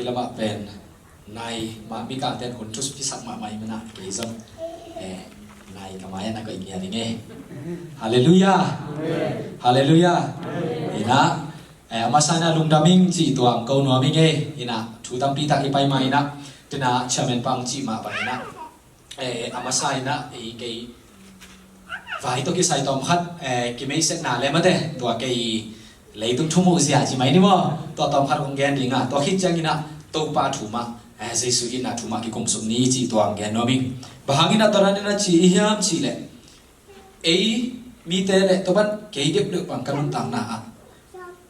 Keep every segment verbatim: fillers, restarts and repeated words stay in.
Lamah pen nai mah, mikangte'n hun thupi sak mahmah ahih manin ah kei zong, eh, nai ka mai-ah na koih ngiat ing e. Halleluiah. Halleluiah. Inah, eh, a masa inah lungdam ing cih tuang ko nuam ing e. Inah thu tampi tak i pai mah inah, tu inah chairman pa hong cih mah bang inah, eh, a masa inah, eh, kei vai tawh kisai tawmkhat, eh, kimeisakna le mate, tua kei leitung thu muh zia ci mai ni maw? Tua tawmkhat kong gen ding a, tua khit ciangin ah Topa thu mah, eh, Jesu itna thu mah kikumsuk ni cih tua hong gen nuam ing. Bang hangin ah tua dan inah ci i hiam cih leh, ei mite le tua bang kei deuhdeuh bang ka nuntakna ah,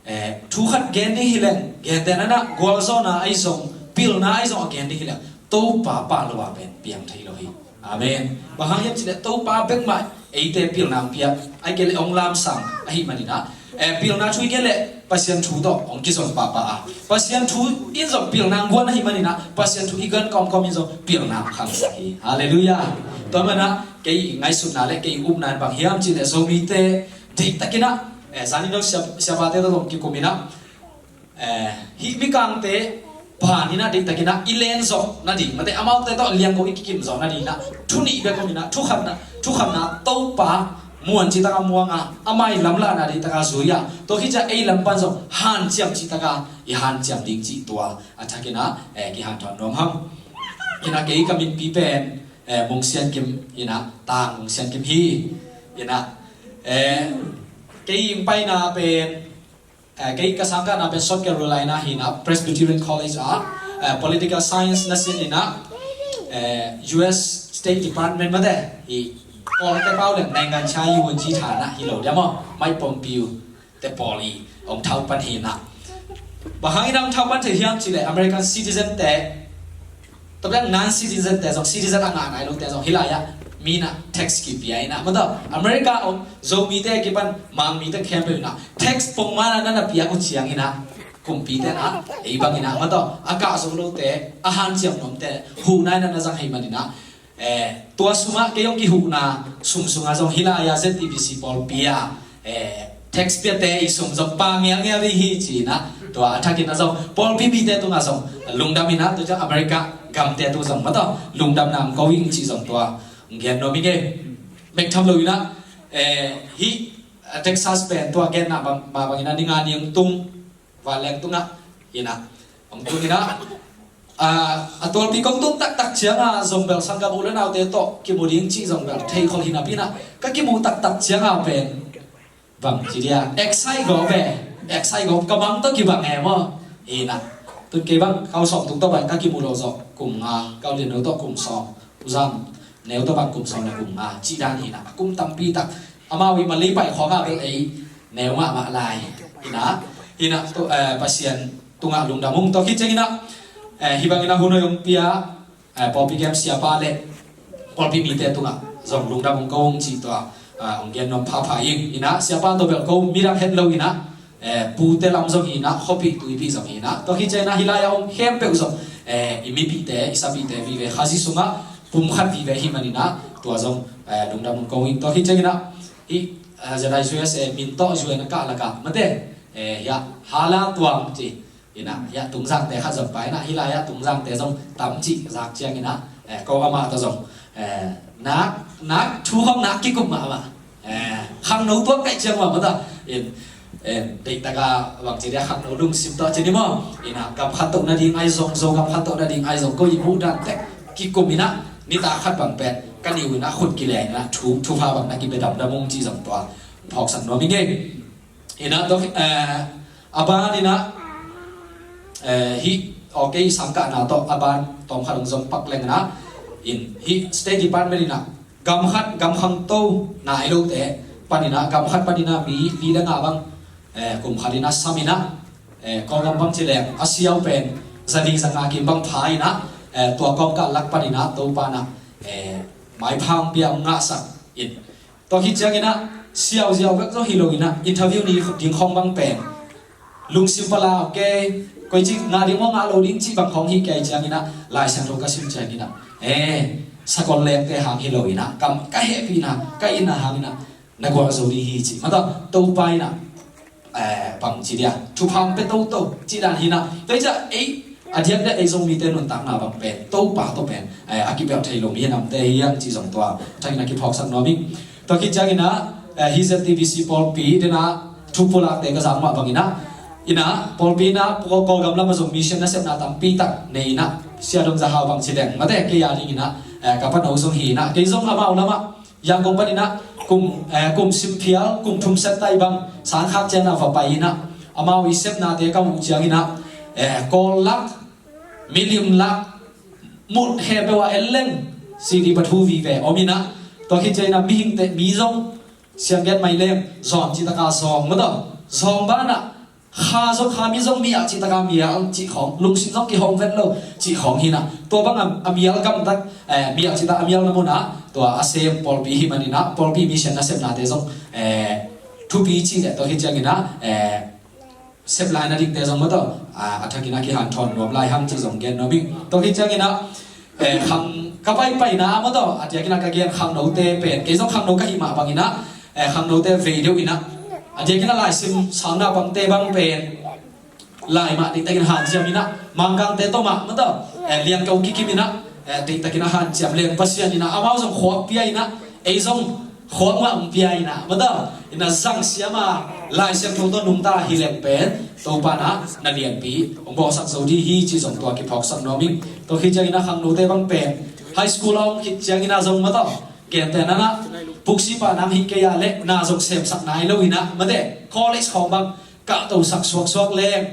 eh, thu khat gen ding hi leng, gentehna inah gualzawhna ahi zong, pilna ahi zong a gen ding hi leng, Topa pah lo a pen piang thei lo hi. Amen. Bang hang hiam cih leh Topa bek mah eite pilna hong pia, ahih kei leh hong lamsang ahih manin ah, eh, pilna thu i gen leh Pasian thu tawh hong kizom pahpah a, Pasian thu in zong pilna hong guan ahih manin ah, Pasian thu i gen kawmkawm in zong pilna hong khangsak hi. Halleluiah. Tua manin ah kei ngaihsutna le kei upna in bang hiam cih leh Zomite deihtakin ah, eh, zanin dong sia, siapate tawh zong kikum inah, eh, hih mikangte ban inah deihtakin ah i len zawh nading, mate, amaute tawh liangko i kikim zawh nading inah thu nih bek om inah, thu khatna, thu khatna Topa muan cih tak a muang a, a mai lamlahna deihtak a zui a, tua khit ciang ei lam pan zong hanciam cih tak a i hanciam ding cih tua a thakin ah, eh, kihanthawn nuam hang. Inah kei ka minpi pen, eh, Mung Sian Kim inah, Tang Mung Sian Kim hi. Inah, eh, kei hong paina pen, eh, kei ka sangkahna pen South Carolina hi inah, Presbyterian College ah, eh, political science na sin inah, eh, U S State Department mate hi, Kawlte pau leng နိုင်ငံခြားရေးဝန်ကြီးဌာန hi lo diam maw, Mike Pompeo te pawl i hong thau pan hi inah. Bang hangin ah hong thau pan thei hiam cih leh American citizen te, tua bek non citizen te zong, citizen a ngah nai lote zong hih lai-ah mi inah tax kipia inah, mataw, America om Zomite kipan Mangmite khempeuh inah tax pongman a na na piak uh ciangin ah, kumpite inah ei bang inah, mataw, a kah zo lote, a hanciam nuamte huhna inah na zang ahih manin ah, eh, tua sungah kei hong kihuhna sum sungah zong hih lai-ah Z T B C pawlpi ah, eh, tax piate i sum zong pang ngialngial ding hi ci inah, tua a thakin ah zong pawlpi mite tungah zong lungdam inah, tua ciang America gamte tung zong, mataw, lungdamna hong ko ing cih zong tua hong gen nuam ing e. Bek tham lo inah, eh, hih, eh, Texas pen tua genna bang, mah bang inah ni nga ni hong tung, vanleng tungah inah hong tung inah, ah, a tualpi kong tun taktak ciangah zong bel sanggam u le naute tawh kimu ding cih zong bel theikhol hi napi inah, ka kimu taktak ciangah pen bang ci dia, excite gawp e, excite gawp, ka mang tawh kibang e maw. Inah, tun kei bang ka u Sawm Tung tawh bang ka kimu lo zawh kum nga, ka u Lian No tawh kum sawm, u Zam Neu tawh bang kum sawm le kum nga cih dan hi inah, kum tampi tak, amau i Malay pai khawngah bel ei neu mahmah lai. Inah, inah, tua, eh, Pasian tungah lungdam ung. Tua khit ciangin ah, eh, hih bangin ah hun hong pia, eh, pawlpi kem siapa le pawlpi mite tungah zong lungdam hong ko ung cih tua, ah, hong gen nuam phapha ing. Inah, siapa tawh bel ko midang het lo inah, eh, pute lam zong hi inah, khuapih tuipih zong hi inah, tua khit ciangin ah hih lai-ah om khempeuh zong, eh, i mipihte, i sapihte vive, Khazih sungah pumkhat vive ahih manin ah, tua zong, eh, lungdam hong ko ing. Tua khit ciangin ah hih, eh, Z I U S A min tawh U N a kah lakah, mate, eh, hiah Hala Tuang ci inah, hiah Tungzangte khat zong pai inah, hih lai-ah Tungzangte zong tam cih zak ciangin ah, eh, ko amah tawh zong, eh, nak, nak thu hong nak kikum mahmah. Eh, khangno tuak kaih ciang mah mataw. In, in, deihtak a bang ci dia, khangno lungsim tawh ci ni maw. Inah, gam khat toh nading ahi zong, Zogam khat toh nading ahi zong, ko i muh dan tek kikum inah, nitak khat bang pen ka niu inah khut kileng inah, thu, thupha bang na kibia damdam ung cih zong tua phawksak nuam ing e. Inah tua, eh, a ban inah, eh, hih, okay, sangkahna tawh a ban tawmkhat hong zom pak leng inah, in, hih State Department inah gam khat, gam khangto nai lote pan inah, gam khat pan inah mi li le nga bang, eh, kum khat inah sam inah, eh, Kawlgam bang ci leng a siau pen za li za nga kim bang pha inah, eh, tua kawmkal lak pan inah Topa inah, eh, maipha hong pia, hong ngahsak in. Tua khit ciangin ah siau ziau bek zong hi lo inah, interview ni ding khawng bang pen lungsim pala, okay, koici ngah ding maw, ngah lo ding cih bang khawng hi kei ciangin ah, Lai Siangtho ka sim ciangin ah, eh, sakol lekte hang hi lo inah, kam ka hehpihna, ka itna hang inah na guah zo ding hi ci. Mataw, Topa inah, eh, bang ci dia, thupha hong pia toto cih dan hi inah. Tua hi ciah ei A diakdiak ei Zomite nuntakna bang pen Topa tawh pen, eh, a kibelh thei lo mi a namte hi hang cih zong tua a thakin a kiphawksak nuam ing. Tua khit ciangin ah, eh, hih Z T B C pawlpi dena thupulakte ka zak mah bangin ah, in ah pawlpi in ah Kawlgam lamah zong mission nasepna tampi tak nei in ah, Sia Dong Za Hau bang ci leng mate, kei a dingin ah, eh, ka pano zong hi in ah, kei zong amau lamah Yangon panin ah kum, eh, kum sim phial, kum thum sep tai bang sang khak ciangin ah va pai in ah, amau i sepnate ka muh ciangin ah, eh, Kawl lak, milim lak, mut khempeuh ah en leng C D va thu vive om in ah, tua khit ciangin ah mihingte, mi zong siang gen mai leng zawng cih taka zawng mah tawh, zawng banah kha zong, kha mi zong mial cih taka mial cih khawng, lungsim zong kihawm vet lo cih khawng hi in ah, tua bang a, a mial gamtat, eh, mial cih tak a mial na mun ah tua a sem pawlpi hi manin ah, pawlpi mission nasepnate zong, eh, thupi cih leh tua khit ciangin ah, eh, sep lai nadingte zong mah tawh, ah, a thakin a kihanthawn nuam lai hang cih zong gen nuam ing. Tua khit ciangin ah, eh, khang ka paipaina mah tawh, a diakin a ka gen khangnote pen, kei zong khangno ka hih mah bangin ah, eh, khangnote vei deuh in ah, a diakin a laisim sangna bangte bang pen lai mah deihtakin hanciam in ah, Mangkangte tawh mah mah tawh, eh, liangko kikim in ah, eh, deihtakin a hanciam leng Pasian in ah, amau zong khuak pia in ah, ei zong khuak mah hong pia in ah, mah tawh in ah zang siam a, Lai Siangtho tawh nungta hi leng pen Topa in ah na lianpi hong bawlsak zo ding hi cih zong tua kiphawksak nuam ing. Tua khit ciangin ah khangnote bang pen high school a om khit ciangin ah zong mah tawh, gentehna in ah puksipa nang hi kei a leh na zong semsak nai lo in ah mate, college khawng bang kahtosak suaksuak leng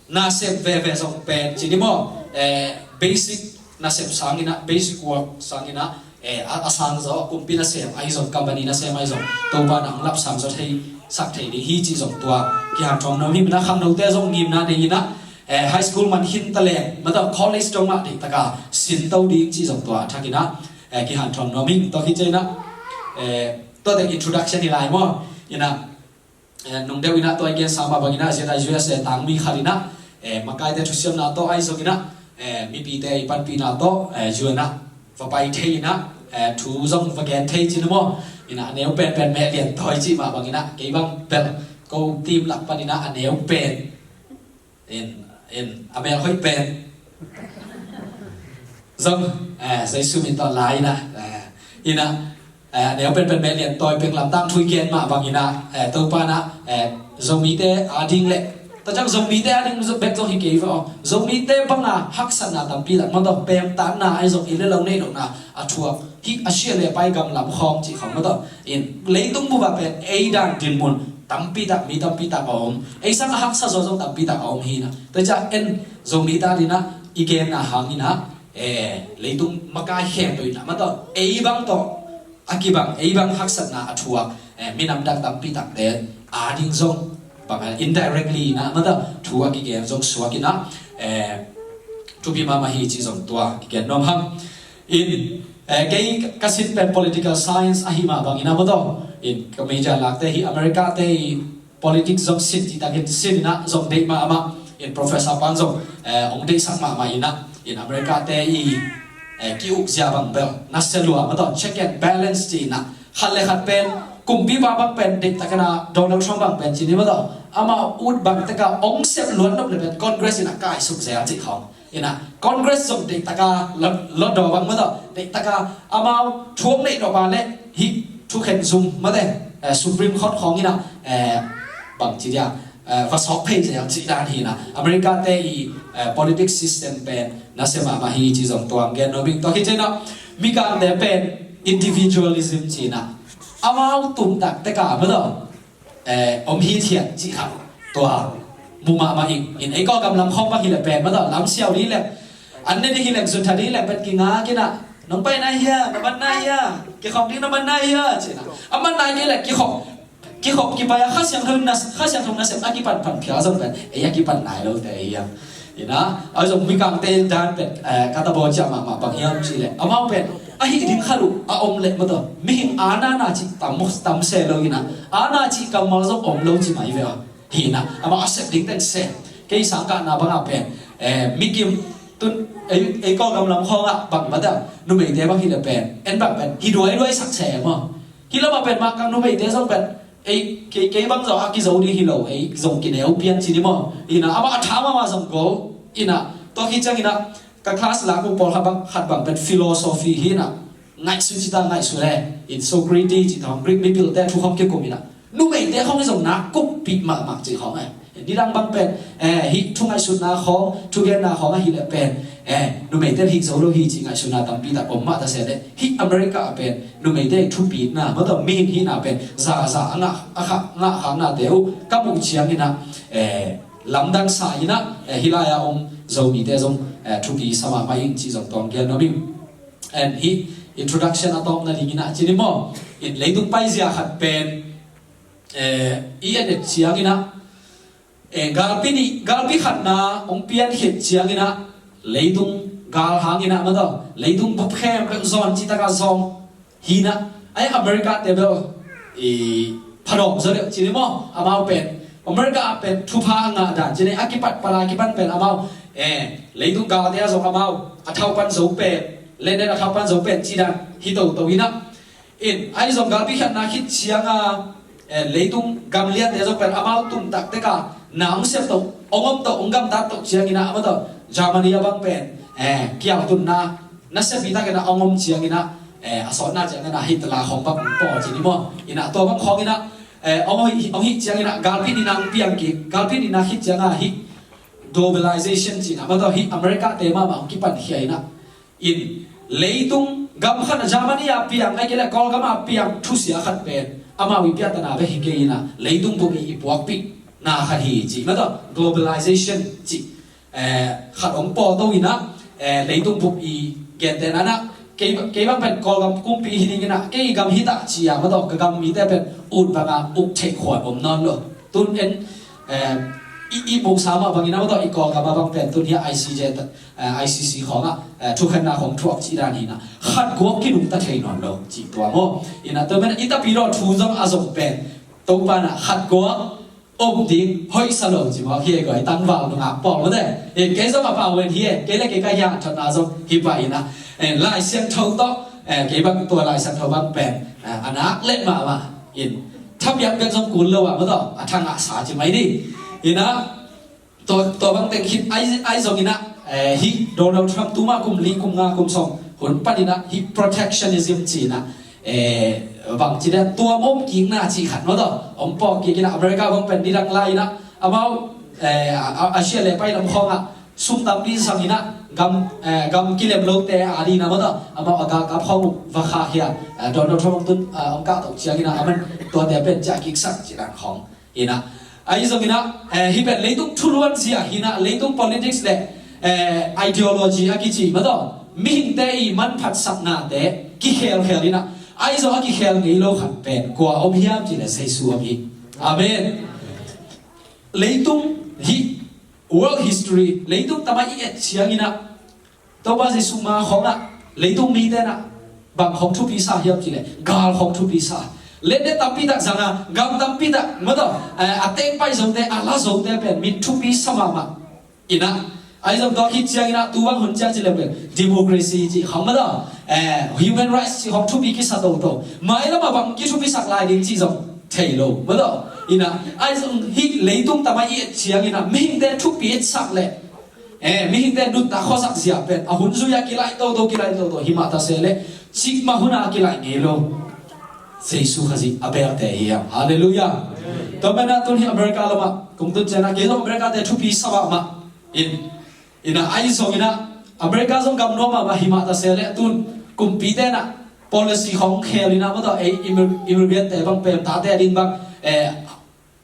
na sem veve zong pen ci ni maw, eh, basic nasep sangin ah, basic work sangin ah, eh, a, a sang zaw, kumpi nasem ahi zong, company nasem ahi zong, Topa in ah hong lapsang zaw thei, sak thei ding hi cih zong tua kihanthawn nuam ing. Mah in ah khangnote zong ngimna nei in ah, eh, high school man khin ta leng mah tawh college dong mah deihtaka sinto ding cih zong tua a thakin ah, eh, kihanthawn nuam ing. Tua khit ciangin ah, eh, tuate introduction hi lai maw, in ah, eh, nung deuh in ah tua i gensa mah bangin ah, ziat a U S A tangmi khat in ah, eh, makaite thusiamna tawh ahi zongin ah, eh, mipite i panpihna tawh, eh, U N ah va pai thei in ah, eh, thu zong va gen thei ci ni maw. In ah a neu penpen meh lian tawi cih mah bangin ah, kei bang bel ko team lak panin ah a neu pen, in, in, a mel hoih pen zong, eh, Jesu min tawh lai in ah, eh, in ah, eh, a neu penpen meh lian tawi peng lamtang thu i gen mah bangin ah, eh, Topa in ah, eh, Zomite a ding leh, tua ciang Zomite a ding bek zong hi kei ve aw. Zomite banga haksatna tampi tak mah tawh, pemtanna ahi zong, inn le lo neih lohna a thuak hi, a sia le pai gamlam khawng cih khawng mah tawh, in leitung bup ah pen ei dan dinmun tampi tak, mi tampi tak a om. Ei sang a haksa zaw zong tampi tak a om hi in ah. Tua ciang en Zomite a ding ah i genna hangin ah, eh, leitung makai khempeuh in ah mah tawh, ei bang tawh a kibang, ei bang haksatna a thuak, eh, minam dang tampi takte a ding zong bang, eh, indirectly in ah mah tawh thu a kigen zong suak in ah, eh, thupi mahmah hi cih zong tua kigen nuam hang. In, eh, kei ka sin pen political science ahi mah bangin ah mah tawh, in ka major lakte hi America te i politics zong sin cihtakin sin in ah zong deih mahmah. In professor pan zong, eh, hong deihsak mahmah in ah, in America te i, eh, ki-ukzia bang bel nasia lua mah tawh, check and balance ci in ah, khat le khat pen, kumpipa bang pen deihtakin ah Donald Trump bang pen ci ni mah tawh, amah ut bang tek a hong sep luat nop le pen Congress in ah kaisuk zel cih khawng. In ah Congress zong deihtak a, Lord, Lord Daw bang mah tawh, deihtak a amau thu hong neih nop a leh hih thukhen zum mate, eh, Supreme Court khawng in ah, eh, bang ci dia, eh, va sawk phei zel cih dan hi in ah. America te i, eh, politics system pen nasia mahmah hi cih zong tua gen nuam ing. Tua khit ciang in ah, Mikangte pen individualism ci in ah, amau tumtak tek a mah tawh, eh, om hithiat cih kha tua mu mahmah ing. In ei Kawlgam lam khawng bang hi leh pen mah tawh, lam siau ding leh, an ne ding hi leh, zun tha ding leh pen kingak in ah, nong pai nai hia, na man nai hia, kikhop ding na man nai hia ci in ah. A man nai kei leh kikhop, kikhop kipai a Kha Siangtho na, Kha Siangtho nasepna kipan pan phial zong pen ei a kipan nai lote hi a. In ah, a zong Mikangte dan pen, eh, ka tabaw ciah mahmah bang hiam cih leh, amau pen a hih ding khat uh a om leh mah tawh, mihing aana na cih tam, tam se lo in ah, aana cih kammal zong om lo ci mai ve aw. Hi in ah, amau a sep ding teng sem. Kei sangkahna bang ah pen, eh, mikim tun, ei, ei Kawlgam lam khawng ah bang mah tawh, numeite bang hi leh pen, en bang pen hi duaiduai sak sem aw. Hih lamah pen Mangkang numeite zong pen, ei, kei, kei bang zong a kizo ding hi lo, ei zong kineu pian ci ni maw. In ah, amah a tha mahmah zong go, in ah, Tua khit ciangin ah ka class lak uh pawlkhat bang, khat bang pen philosophy hi in ah, ngaihsut cita ngaihsut e. In Socrates cih tawh Greek mipilte thu khawng kikum in ah, numeite khawng zong nak kumpih mahmah cih khawng e. Nidang bang pen, eh, hih thu ngaihsutna khawng, thugenna khawng ahih leh pen, eh, numeite hih zo lo hi cih ngaihsutna tampi tak om mah ta se leh, hih America ah pen numeite thupitna, mah tawh mihing hihna pen zaza a ngah, a kha, ngah khaknate uh ka muh ciangin ah, eh, lamdang sa in ah, eh, hih lai-a om Zomite zong, eh, thupi sa mahmah ing cih zong tuang gen nuam ing. And hih introduction a tawpna dingin ah ci ni maw, in leitung paizia khat pen, eh, i en et ciangin ah, eh, galpi nih, galpi khatna hong piankhiat ciangin ah, leitung gal hangin ah, mah tawh leitung bup khempeuh zawn cih takah zawng hi in ah, ai America te bel i phadawm zaw deuh ci ni maw, amau pen America ah pen thupha a ngah dan ci ni, a kipat pala kipan pen amau, eh, leitung galte ah zong amau a thaupan zo pen, lenden a thaupan zo pen cih dan hi toto in ah, in ai zong galpi khatna khit cianga, eh, leitung gam liante zong pen amau tumtak teka na hong sep toh, hong om toh, hong gamtat toh ciangin ah, amah tawh Germany a bang pen, eh, kialtunna na sepi takin ah hong om ciangin ah, eh, a sawtna ciangin ah Hitler khawng bang hong paw ci ni maw. In ah tua bang khawngin ah, eh, hong hih, hong hih ciangin ah galpi nihna hong piang kik, galpi nihna khit cianga hih globalization ci in ah, mah tawh hih America te mahmah hong kipankhia in ah, in leitung gam khat ah Germany a piang, ahih kei leh Kawlgam a piang thusia khat pen amau i piahtana bek hi kei in ah, leitung bup i, i puakpihna khat hi ci, mah tawh globalization ci, eh, khat hong paw to in ah, eh, leitung bup i gentehna in ah, kei, kei bang pen Kawlgam kumpi hi dingin ah, kei gam hi ta ci a, mah tawh ka gam mite pen ut banga uk theih khuan om nawn lo. Tun en, eh, i, i muhsa mah bangin ah, mah tawh i Kawlgam a bang pen tun hi a I C J, eh, I C C khawngah, eh, thukhenna khawng thuak cih dan hi in ah, khat guak kinungta thei nawn lo cih tua maw. In ah tua manin ah i Tapidaw thu zong a zong pen Topa in ah khat guak om ding hoih sa lo ci maw, hi e, koi tangval nungak pawl maw te. Eh, kei zong a pau ven hi e, kei le kei ka hiang thotna zong hi pah in ah, eh, Lai Siangtho tawh, eh, kei bang tua Lai Siangtho bang pen, eh, a nak let mahmah in, thapiak bek zong kul lo ah, mah tawh a thangah sa ci mai ni. In ah tua, tua bang teng khit ai, ai zong in ah, eh, hih Donald Trump tuma kum li, kum nga, kum sawm hun panin ah hih protectionism ci in ah, eh, bang ci dan, tua mawm kikna cih khat maw tawh hong pawk kik in ah, America bang pen nidang lai in ah amau, eh, a, a, Asia le pai lam khawngah sum tampi zang in ah gam, eh, gam kilem lote a ding in ah maw tawh amau a galkap khawng uh va khahkhia, eh, Donald Trump hong tun, eh, hong kah toh ciangin ah aman tuate pen ciah kiksak cih dan khawng. In ah, ahi zongin ah, eh, hih pen leitung thuluanzia hi in ah, leitung politics le, eh, ideology a kici mah tawh mihingte i manphatsaknate kikhelkhel in ah, ahi zong a kikhel ngei lo khat pen kua om hiam cih leh Jesu om hi. Amen. Leitung hih world history, leitung tama i et ciangin ah, Topa Jesu ma khawngah leitung mite in ah bang khawng thupi sa hiam cih leh gal khawng thupi sa. Lenden tampi tak zanga, gam tampi tak mah tawh, eh, a teng pai zote, a la zote pen min thupi sa mahmah. In ah, ahi zong tua khit ciangin ah tu bang hun ciang cih leh pen democracy cih khawng mah tawh, eh, human rights cih khawng thupi kisa toto. Mailam ah bang kithupisak lai ding cih zong thei lo mah tawh. In ah, ahi zong hih leitung tama i et ciangin ah mihingte thupi sak leh, eh, mihingte nuntak khuasak zia pen a hun zui-a kilaih toto, kilaih toto hi mah ta se leh, cikmah hun a kilaih ngei lo Jesu Khazih a belte hi hiam. Halleluiah. Tua manin ah tun hih America lamah kong tun ciangin ah kei zong America te thupi sa mahmah in, in ah ahi zongin ah America zong gam nuam mahmah hi mah ta se leh, tun kumpite in ah policy khawng khel in ah mah tawh ei immig-, immigrant te bang pen tate a ding bang, eh,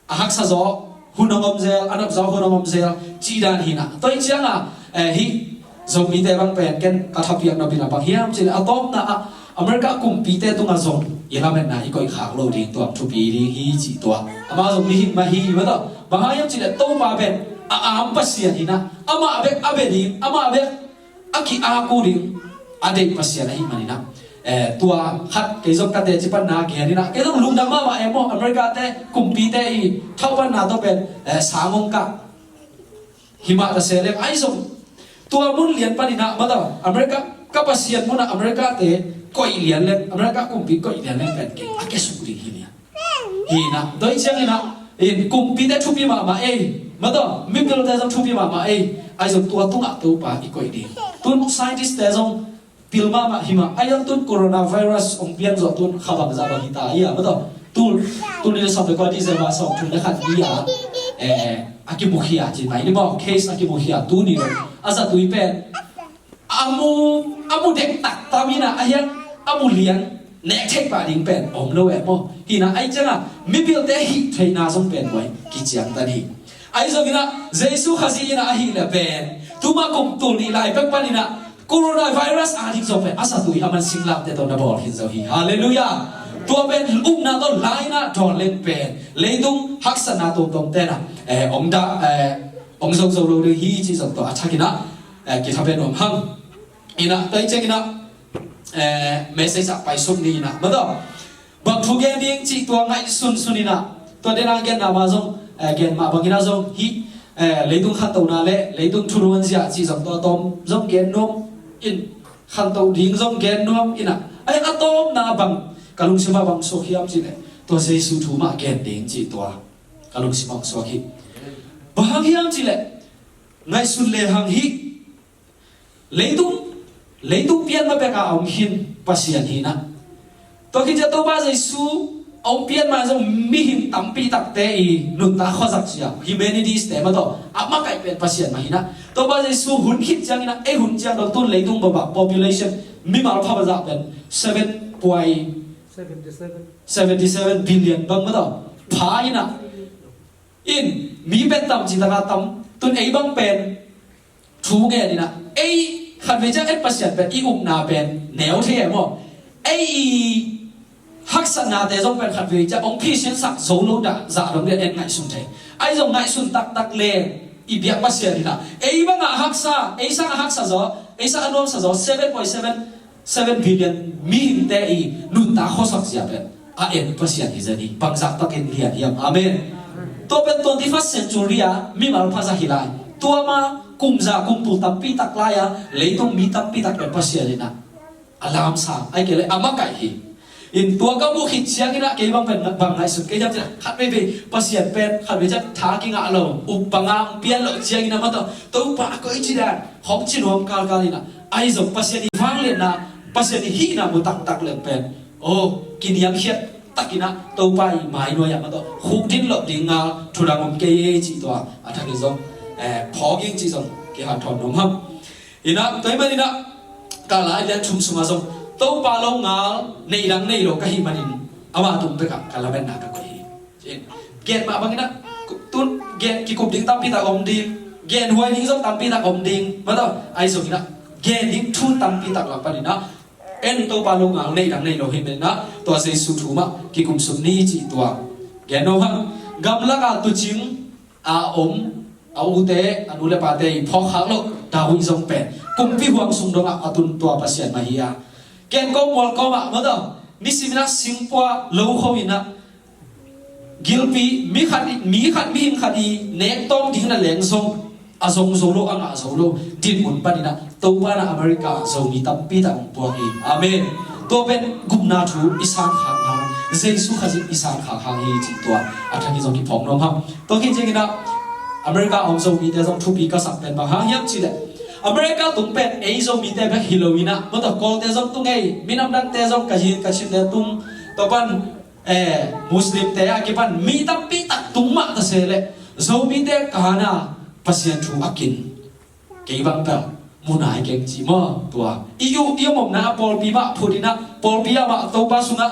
a haksa zaw hun hong om zel, a nop zaw hun hong om zel cih dan hi in ah. Tua hi ciangah, eh, hih Zomite bang pen ken ka thapiak nop in ah bang hiam cih leh, a tawpna ah America kumpite tungah zong i lametna i koih khak lo ding, tua thupi ding hi cih tua. Amah zong mihing mah hi mah tawh. Bang hang hiam cih leh Topa pen a am Pasian hi in ah, amah bek a bia ding, amah bek a ki-ak uh ding a deih Pasian ahih manin ah, eh, tua khat kei zong ka teci panna gen in ah, kei zong lungdam mahmah e maw, America te kumpite i thaupanna tawh pen, eh, sang hong kah hi mah ta se leh, ahi zong tua mun lian panin ah mah tawh America, ka Pasian munah America te koih lian leng, America kumpi koih lian leng pen kei a kiasuk ding hi lian. Hi in ah, tua hi ciangin ah, In kumpite thupi mahmah ei, mataw, mipilte zong thupi mahmah ei. Ahi zong tua tungah Topa i koih ding. Tun scientist te zong pil mahmah hi mah. Ahi zong tun coronavirus hong pian zawh tun kha bangzah bang hi ta hi a, mataw. Tul, tul nih le sawm le kua December sawm thum le khat ni a, eh, a kimukhia ci mai ni maw, case a kimukhia tuni lo. A zatui pen a mu, a mu dektak tam hi na, a hiang a mu lian nek theih pah ding pen om lo eh maw. Hi na, ahi ciangah mipilte hih theihna zong pen buai kiciangtan hi. Ahi zongin ah Jesu Khazih in ah ahih leh pen tuma kum tul nih lai pek panin ah coronavirus a ding zong pen a zatui a man singlamteh tawh na bawl khin zo hi. Halleluiah. Tua pen upna tawh laina dawn leng pen leitung haksatna tuamtuamte na, eh, hong dah, eh, hong zo zo lo ding hi cih zong tawh a thakin ah, eh, kithapen nuam hang. In ah, tua hi ciangin ah, eh, message ah paisuk ni in ah, mataw. Bang thu gen ding cih tua ngaihsunsun in ah, tua dena genna mah zong, eh, gen mah bangin ah zong hih, eh, leitung khantona le leitung thunuanzia cih zong tua tawm zong gen nuam in, khanto ding zong gen nuam in ah. Ahi a tawpna bang ka lungsim ah bang suak hiam cih leh tua Jesu thu mah gen ding cih tua ka lungsim ah hong suak hi. Bang hang hiam cih leh ngaihsun lehang hih leitung, leitung pian ma pek a om khin Pasian hi na. Tua khit ciang Topa Jesu a hong pian ma zong mihing tampi takte i nuntak khuazak sia, humanities te mataw, a makaih pen Pasian mah hi na. Topa Jesu hun khit ciangin ah, ei hun ciang dong tun leitung bobak population mimal pha bazah pen seven point seventy seven billion bang mataw pha hi na. In mi pen tam ci taka tam, tun ei bang pen thu ngen in ah, ei khatvei ciang en Pasian pen i upna pen neu thei e maw. Ei i haksatnate zong pen khatvei ciang hong phisinsak zo lo dah zah dong lian en ngaihsun thei. Ahi zong ngaihsun taktak le i biak Pasian in ah, ei bangah a haksa, ei sangah a haksa zaw, ei sangah a nuamsa zaw seven point seven seven billion mihingte i nuntak khuasak zia pen a en Pasian hi zen hi. Bangzah takin lian hiam? Amen. Tua pen twenty-first century a mimal pha zah hi lai. Tua ma kum za kum tul tampi tak lai a leitung mi tampi tak pen Pasian in ah a lamsang, ahih kei leh a makaih hi. In tua ka muh khit ciangin ah kei bang pen bang ngaihsut kei hiam cih leh khat veivei Pasian pen khat vei ciang tha kingah lo, up banga hong pian loh ciangin ah mataw Topa a koih ci dan hong ci nuam kalkal in ah, ahi zong Pasian i vangliatna, Pasian i hihna mu taktak leng pen, aw, kiniamkhiat takin ah Topa i mai nuai ah mataw khukdin loh ding ngal thu dang om kei e cih tua a thakin zong, eh, phawk ing cih zong kihanthawn nuam hang. In ah tua ahih manin ah ka lai lian thum sungah zong Topa lo ngal nei dang nei lo ka hih manin ama tung pekah ka lametna ka koih hi. Gen mah bangin ah, tun gen kikup ding tampi tak om ding, gen huai ding zong tampi tak om ding, mataw, ahi zongin ah gen ding thu tampi tak lam panin ah en Topa lo ngal nei dang nei lo hi manin ah tua Jesu thu mah kikum suk ni cih tua gen nuam hang. Gamlak a tuucing a om a ute, a nu le pate i phawk khak loh David zong pen kumpi huang sung dongah a tun tua Pasian mah hi a, ken kawm mual kawm ah mataw, nisimin ah singpua lo kho in ah gilpi, mi khat, mi khat, mihing khat i nek tawm ding na leng zong a zong zo lo, a ngah zo lo dinmun panin ah Topa in ah America Zomi tampi tak hong puak hi. Amen. Tua pen gupna thu i san khak hang, Jesu Khazih i san khak hang hi cih tua a thakin zong kiphawk nuam hang. Tua khit ciangin ah America a om Zomite zong thupi ka sak pen bang hang hiam cih leh America tung pen ei Zomite bek hi lo in ah, mataw, Kawlte zong tung ei, minam dangte zong, Kachin, Kachinte tung, tua pan, eh, Muslimte a kipan mi tampi tak tung mah ta se leh Zomite kana Pasian thu a kin kei bang pen mu nai keng ci maw. Tua i u i om omna a pawlpi mah phut in ah, pawlpi ah mah Topa sungah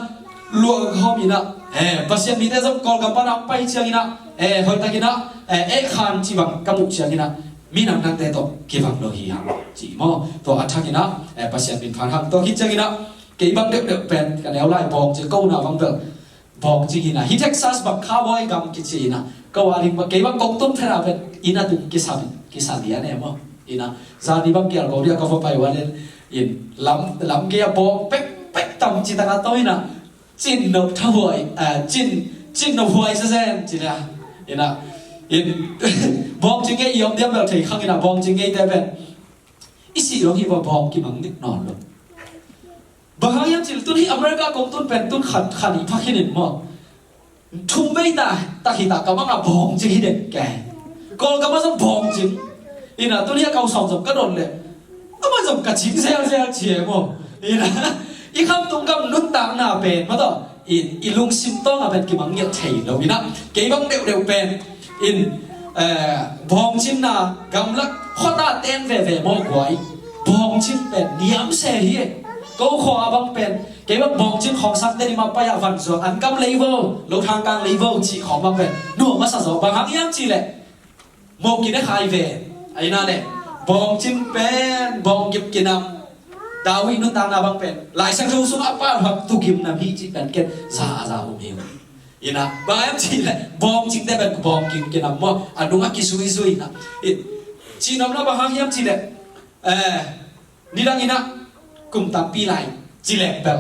luah khawm in ah, eh, Pasian mite zong Kawlgam pan a hong pai ciangin ah, eh, hoihtakin ah, eh, eh khan ci bang ka muh ciangin ah minam dangte tawh kibang lo hi hang ci maw. Tua a thakin ah, eh, Pasian min phan hang. Tua khit ciangin ah kei bang deuhdeuh pen ka neu lai bawng ci ko na bang bel bawng ci hi na, hi Texas bang cowboy gam kici hi na, ko a ding bang kei bang kong tun phen a pen inn a tung kisa, kisa lian e maw. Hi na, zani bang kial ko dia ka va pai ua len in lam, lam kei a bawng pek pek tam ci taka to hi na, cin no tha huai, ah, cin, cin no huai sa zen ci na. Hi na, in bawng ci ngei i om diam bel thei khang hi na, bawng ci ngei te pen i si lo hi va bawng kimang dik nawn lo. Bang hang hiam cih leh tun hi America kong tun pen tun khat, khat i phak hi nin maw. Thum vei ta, ta hi ta ka bang a bawng cing hi den kei. Kawlgam a zong bawng cing. Ina tuni a kau sawm zong ka don le. Ama zong ka cing zelzel ci e maw. Ina i khamtung gam nuntakna pen maw taw. In i lungsim tawng a pen kimang ngial thei lo ina. Kei bang deuhdeuh pen. In, eh, bawng cinna gamlak khuata ten veve maw guai. Bawng cing pen niam se hi e. Ko khua a bang pen. Kei bang bawng cing khawng sak te ni ma pai a van zuak an kam lei vo, lo thang kang lei vo, cih khawng bang pen. Nuam masa zaw bang hang hiam cih leh. Mo kine khai ve. Aina le. Bawng cing pen, bawng gip kinam. Dawi nuntakna bang pen. Lai Siangtho sung a pa hak tu gim nam hi cih pen ken za a za um hi. Ina, bang hiam cih leh, bawng cing te pen, bawng gip kinam maw. A nung a kizui zui na. I, cih nam la bang hang hiam cih leh. Eh, Nidang ina, kum tampi lai, ci leng bel.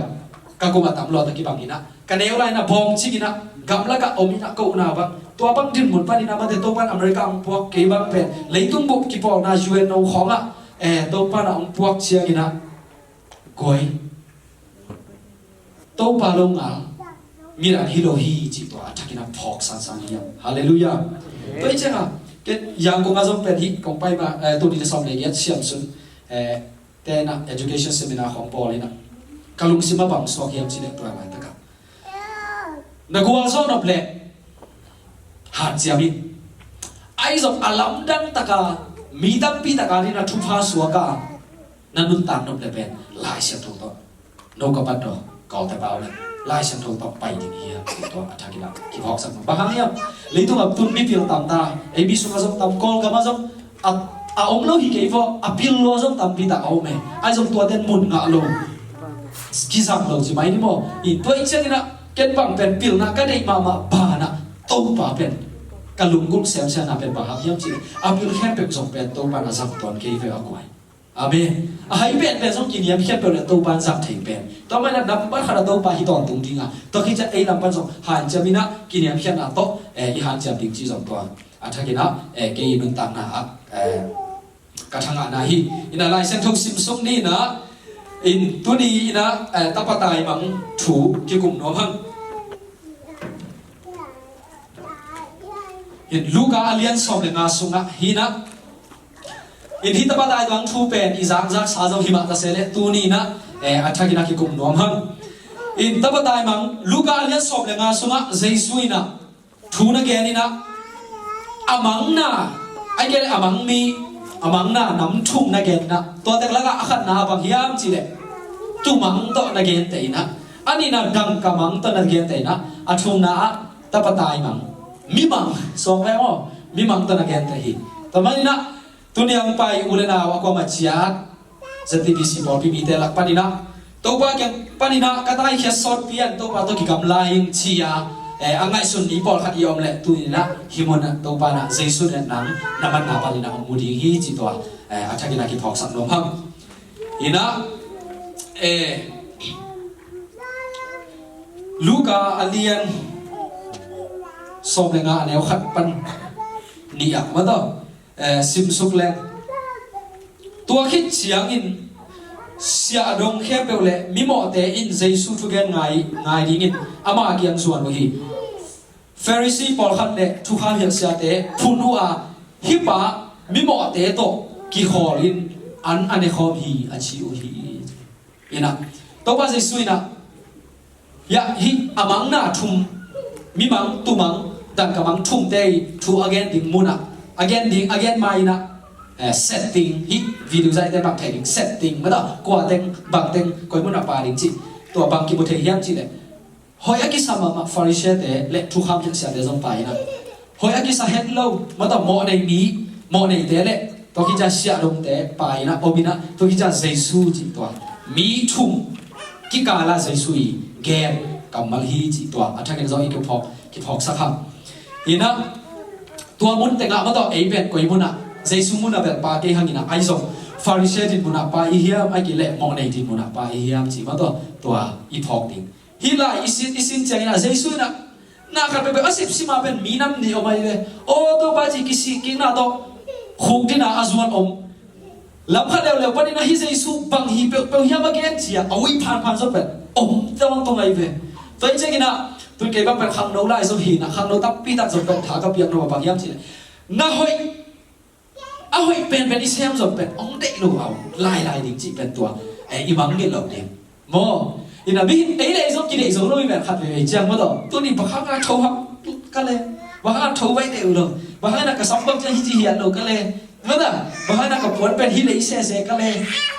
Ka kum a tam lua ta kibang ina. Ka neu lai ina, bawng cing ina, gamlak a om ina, ko na bang. Tua bang din mun pan ina, mate Topan America ang puak, kei bang pen. Leitung bup kipawlna U N no khawng a, eh, Topan a ang puak ciang ina. Goi. Topa lo ngal. Miran hi lo hi, ci tua, a thakin a phawk sansan hi a. Halleluiah. Tua i ciang a, ke, Yangon a zong pen hi, kong pai ma, eh, tuni le sawm le giat siam sun. Eh, Tena education seminar khawng pawl ina. Ka lungsim a bang suak hiam cih leh tua lai taka. Na gualzawh nop leh hanciam in. Ahi zong a lamdang taka mi tampi taka dina thupha suaka na nuntak nop leh pen Lai Siangtho tawh. No ka pat daw, kau te pau leh Lai Siangtho tawh pai ding hiam cih tua a thakin a kiphawksak. Bang hang hiam, leitung a tun mipil tam ta, ei mi sung a zong tam, Kawlgam a zong a, a om lo hi kei vaw, a pil lo zong tampi tak a om e. Ai zong tuaten mun ngah lo. Kizang lo ci mai ni maw. I tua i ciang ina ken bang pen pilna ka deih mahmah bana Topa pen ka lunggulh semsemna pen bang hang hiam cih a pil khempeuh zong pen Topa na zang tuan kei ve a guai. Amen. A hai pen pen zong kiniam khiat peuh le Topa zang thei pen. Tua mai na nambat khat a Topa hi tawntung dinga. Tua khit ciang ei lam pan zong hanciam ina kiniam khiatna tawh, eh, i hanciam ding ci zong tua. A thakin a, eh, kei i nuntakna ah, eh, ka thangahna hi. Ina Lai Siangtho sim sung ni ina, in tuni ina, eh, tapa taimang thu kikum nuam hang. In Luka a lian sawm le nga sungah hi ina. In hi tapa taimang thu pen i zangzak sa zong hi mah ta se le tuni ina, eh, a thakin a kikum nuam hang. In tapa taimang Luka a lian sawm le nga sungah Jesu ina thu na gen ina, a mangna, ai kei le a mang mi, a mangna nam thum na gen ina, tua tek lakah a khatna a bang hiam cih leh, tumang tawh na gen te ina, a nihna dangka mang tawh na gen te ina, a thumna ah tapa taimang, mimang, suak ve maw, mimang tawh na gen te hi. Tua man ina, Tuni a hong pai u le nau a kuamah ciat Z T B C pawlpi mite lak paninah Topa kiang paninah ka taikhiat sawtpi an Topa tawh kigamla ing ci-a, eh, a ngaihsun mi pawlkhat i om leh tuninah hih munah Topa nah Jesu in nang na manna paninah hong mu ding hi ci tua, eh, a thakinah kiphawksak nuam hang. Inah, eh, Luka a lian sawm le nga a neu khat pan nih ah mataw. Eh, simsuk leng. Tua khit ciangin siahdong khempeuh le mimawhte in Jesu thugen ngai, ngai dingin ama kiang zuan uh hi. Pharisee pawlkhat le thukham hilh siate phun uh a, hih pa mimawhte tawh kikhawl in an a nekhawm hi a ci uh hi. Inah, Topa Jesu inah, ya, hih a mangna thum, mimang, tumang, dangka mang thumte i thu a gen ding munah, a gen ding, a gen ma inah, eh, setting, hih video zaite bang thei ding, setting, mataw, kua teng, bang teng, koi munah pa ding cih, tua bang kimu thei hiam cih leh. Hoih a kisa mahmah Pharisee-te le thukham hilh siate zong pa inah. Hoih a kisa het lo, mataw mawhnei mi, mawhneite le, tua kicia siahdongte pa inah, om inah, tua kicia Jesu cih tua. Mi thum, kikala Jesu i, gen, kammal hi cih tua. A thakin zong i kiphawk, kiphawksak hang. Inah, tua mun tengah mataw ei pen koi munah, Jesu munah bel pa kei hang inah, ai zong. Pharisee din munah pa i hiam, ai kei le mawhnei din munah pa i hiam cih mataw, tua i phawk ding. Hih lai i sin, i sin ciangin ah Jesu in ah na khat peuhpeuh a sipsim a pen minam nih om ahi ve. Aw Topa ci kisih kikna tawh khuk dina a zuan om. Lam khat leuleu panin ah hih Jesu bang hi peuhpeuh hiam a gen ci-a a ui phanphan zaw pen om tawh hong tung ahi ve. Tua hi ciangin ah Tun kei bang pen khangno lai zong hi na, khangno tampi tak zong pen tha ka piak nuam a bang hiam cih leh, na hoih, a hoih penpen i sem zong pen hong deih lo a om lailai ding cih pen tua, eh, i mangngilh loh ding. Maw, ina mihing ei le ei zong kideih zo lo i pen khat veivei ciang maw taw. Tuni bang hanga tho hak ka le, bang hanga tho vai deuh lo, bang hanga ka sam bang ciang hi ci hiat lo ka le, maw taw, bang hanga ka puan pen hi lei sese ka le,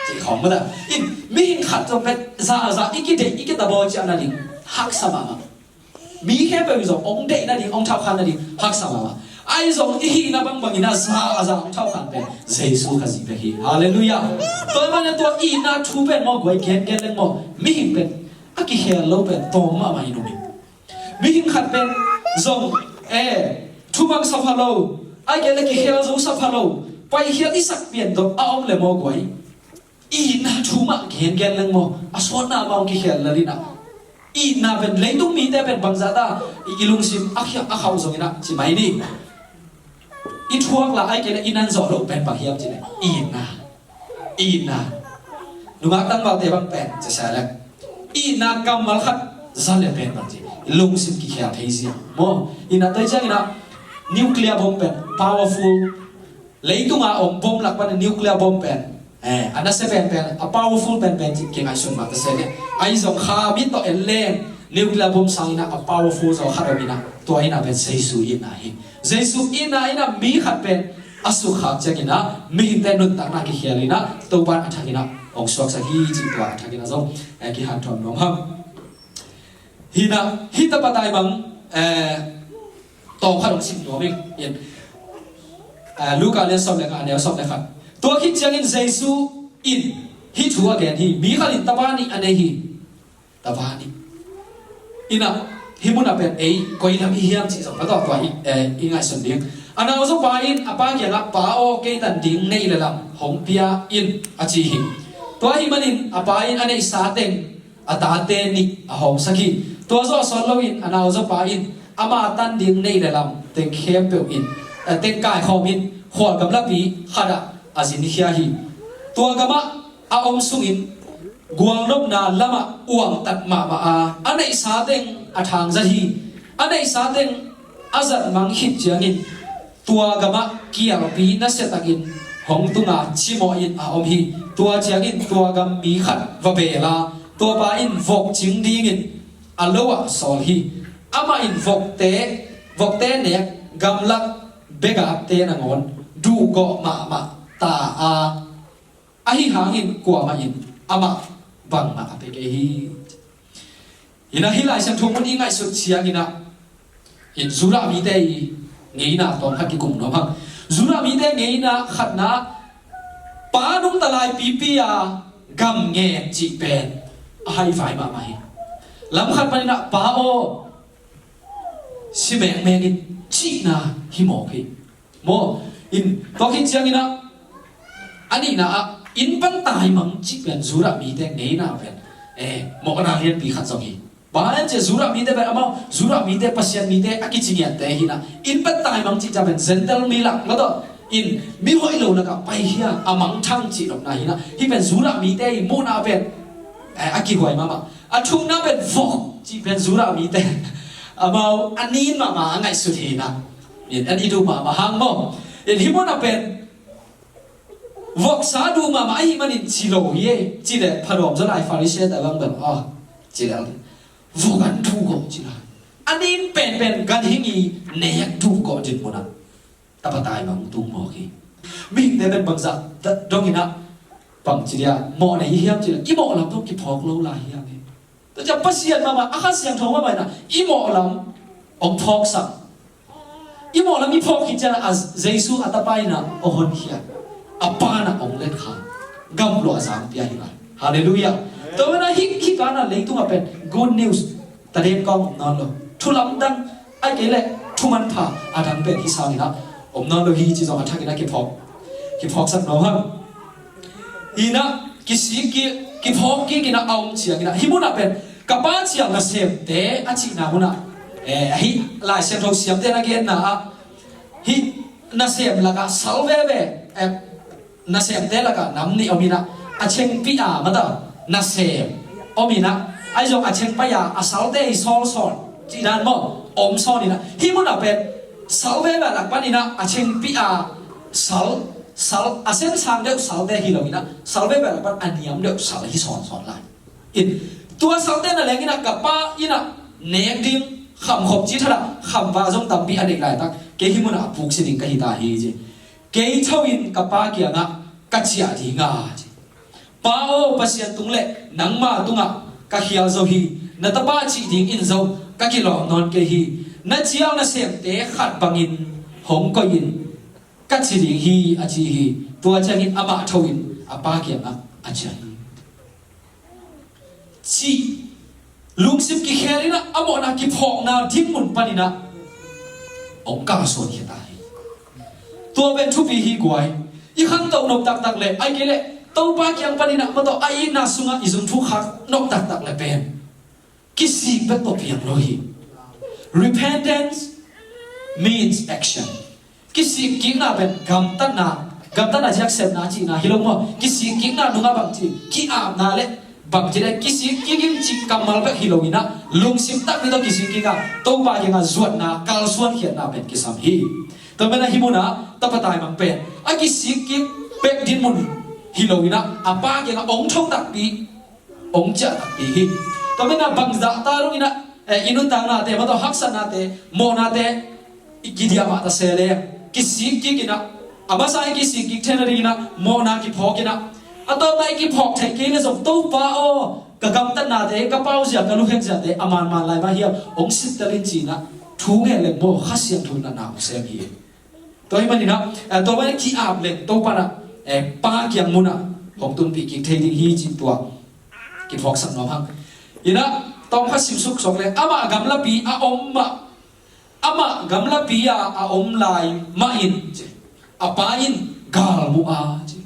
ci khawng maw taw. In mihing khat zong pen za za i kideih i kitabaw ciang na ding haksa mahmah. Mi khempeuh in zong hong deih nading, hong thauhkhan nading haksa mahmah. Ahi zong i hihna bangbang in a za a za hong thauhkhan pen Jesu Khazih bek hi. Halleluiah. Tua ahih manin tua itna thu pen maw guai, gengen leng maw, mihing pen a kikhel lo pen tawm mahmah in um hi. Mihing khat pen zong, eh, thumang sa pha lo, ahih kei leh kikhel zo sa pha lo, paikhiat i sak pian dong a om le maw guai, itna thu mah gengen leng maw, a sawtna mah hong kikhel lel in a, itna pen leitung mite pen bangzah ta i, i lungsim a khiak a khauh zong in a ci mai ni. I thuak la ahih kei leh i nan zawh loh pen bang hiam cih leh itna. Itna. Nungak tangvalte bang pen ci sa leh, itna kammal khat za le pen bang ci, lungsim kikhel thei zia maw. Itna toi ciang in a nuclear bomb pen powerful, leitunga om bom lak pan nuclear bomb pen, eh, a nasia penpen, a powerful penpen cih kingaihsun mah ta se leh, ahi zong kha mi tawh en leng nuclear bomb sang in a, a powerful zaw khat om in a, tua in a pen Jesu itna hi. Jesu itna in a mi khat pen a sukkhak ciang in a mihingte nuntakna kikhial in a, Topa in a thak in a hong suaksak hi cih tua a thak in a zong, eh, kihanthawn nuam hang. Hi na, hih tapa taimang, eh, tawm khat hong sim nuam ing. In, eh, Luka lian sawm le nga, a neu sawm le khat. Tua khit ciangin Jesu in hih thu a gen hi. Mi khat in tapa nih a nei hi. Tapa nih. In a, hih mun a pen ei koi lam i hiam cih zong ka tawh tua i, eh, i ngaihsun ding. A nauzopa in a pa kiangah, "Pa aw, kei tan ding neih le lam hong pia in," a ci hi. Tua ahih manin a pa in a neihsa teng a tate nih a hawmsak hi. Tua zawh sawt loin a nauzopa in ama tan ding neih le lam teng khempeuh in, eh, teng kaikhawmin khual gamlapi khatah a zinkhia hi. Tua gamah a om sungin gualnopna lamah uangtat mahmah a, a neihsa teng a thangzat hi. A neihsa teng a zatmang khit ciangin tua gamah kialpi nasiatakin hong tunga cimawhin a om hi. Tua ciangin tua gam mi khat va beel a, tuapa in vok cing dingin a lo ah sawl hi. Amah in vokte, vokte nek gamlak begate nangawn duhgawh mahmah ta a, ahi hangin kuamah in amah bangmah a pia kei hi. Hi na, hih Lai Siangtho mun i ngaihsut ciangin a, in Judah mite i ngeina tawm khat kikum nuam hang. Judah mite ngeina khatna, pa nungta lai pipi a gam ngen cih pen a haivai mahmah hi. Lam khat panin a, "Pa aw, si mengmeng in," cihna hi mawk hi. Maw, in tua khit ciangin a, a nihna ah, inn pan taimang cih pen Judah mite ngeina pen, eh, mawhna lianpi khat zong hi. Bang hang hiam cih leh Judah mite pen amau, Judah mite, Pasian mite a kici ngiatte hi na. Inn pan taimang cih ciang pen Gentile mi lak, maw taw, in mi hoih lo lakah paikhia, a mangthang cih lohna hi na. Hih pen Judah mite i muhna pen, eh, a kihuai mahmah. A thumna pen vok cih pen Judah mite amau a nin mahmah a ngaihsut hi na. In, an i duh mahmah hang maw. In, hih mun a pen voksa duh mahmah ahih manin ci lo hi e, ci leh phanawm zaw lai, Pharisee te bang bel, ah, ci leh vok an duh gawh ci lai. A nin penpen ganhing i nek duh gawh dinmun ah tapa taimang tung mawk hi. Mihingte pen bangzah dongin a, bang ci dia, mawh nei hiam ci leh i mawh lam tawh kiphawk lo lai hiam e. Tua ciang Pasian mahmah, a Kha Siangtho mahmah in a, i mawh lam hong phawksak. I mawh lam i phawk khit ciang a, Jesu a tapa in a hong honkhia. A Pa in a hong letkha. Gamluah a zang pia hi lai. Halleluiah. Tua manin a, hih, hih kan a leitung a pen good news, taden kawng om nawn lo. Thu lamdang, ahih kei leh thu manpha a dang pen hih sangin a om nawn lo hi cih zong a thakin a kiphawk, kiphawksak nuam hang. Hi na, kisik kik, kiphawk kik in a, a om ciangin a, hih mun ah pen ka Pa ciang nasemte a cihna mun ah, eh, hih Lai Siangtho siamte na genna ah, hih nasem lakah sal veve, eh, nasemte lakah nam nih om in a, a chengpih a, maw taw, nasem om in a, ahi zong a cheng pai a, a salte i sawlsawl Cih dan maw, om sawn inah, hih munah pen salve beh lak paninah a chengpih a sal, sal a sensang deuh salte hi lo inah, salve beh lak pan a niam deuh sal hi sawnsawn lai. In, tua salte na leng inah ka pa inah nek ding khamkhop ci thadah khamva zong tampi a neih laitak, kei hih munah a puksi ding ka hi ta hi ci. Kei tho in ka pa kiangah ka ciah ding a ci. Pa aw, Pasian tung le nangma tungah ka khial zo hi. Na tapa cih dingin zo ka kilawm nawn kei hi. Na cial nasemte khat bangin hong koih in ka ci ding hi, a ci hi. Tua ciangin amah tho in a pa kiangah a ciah hi. Cih lungsim kikhel inah a mawhna kiphawkna ding mun paninah hong kalsuan khia ta hi. Tua pen thupi hi guai. I khantoh nop taktak le ai kei le Topa kiang paninah mawtaw a itna sungah i zung thuk khak nop taktak le pen kisik bek tawh piang lo hi. Repentance means action. Kisik kikna pen gamtatna, gamtatna ziak sepna cihna hi lo maw? Kisik kikna nungah bang ci, ki-apna le bang ci le kisik kik in cih kammal bek hi lo inah lungsim takpi tawh kisik kik a Topa kiangah zuatna kalsuan khiatna pen kisam hi. Tua pen a hih munah tapa taimang pen a kisik kik bek dinmun hi lo inah a pa kiangah ong thong takpi, ong ciah takpi hi. Tua pen a bangzah ta lo inah, eh, i nuntaknate mawtaw haksatnate mawhnate i kidiah mah ta se le kisik kik inah, a masa i kisik kik theihna ding inah mawhna kiphawk inah, a tawpna i kiphawk theih kei le zong Topa aw, ka gamtatnate, ka pauzia, ka lukhen ziate a manman lai mah hiam, hong sittel in ci inah thu ngen le maw Kha Siangtho natna hong sem hi. Tua hi maninah, eh, tua manin ki-ap le Topa nah, eh, pa kiang munah hong tunpih kik thei ding hi cih tua kiphawksak nuam hang. Inah tawm kha simsuk sawk le amah gamlapi a om mah, amah gamlapi a a om lai mah in ci, a pa in galmuh a ci,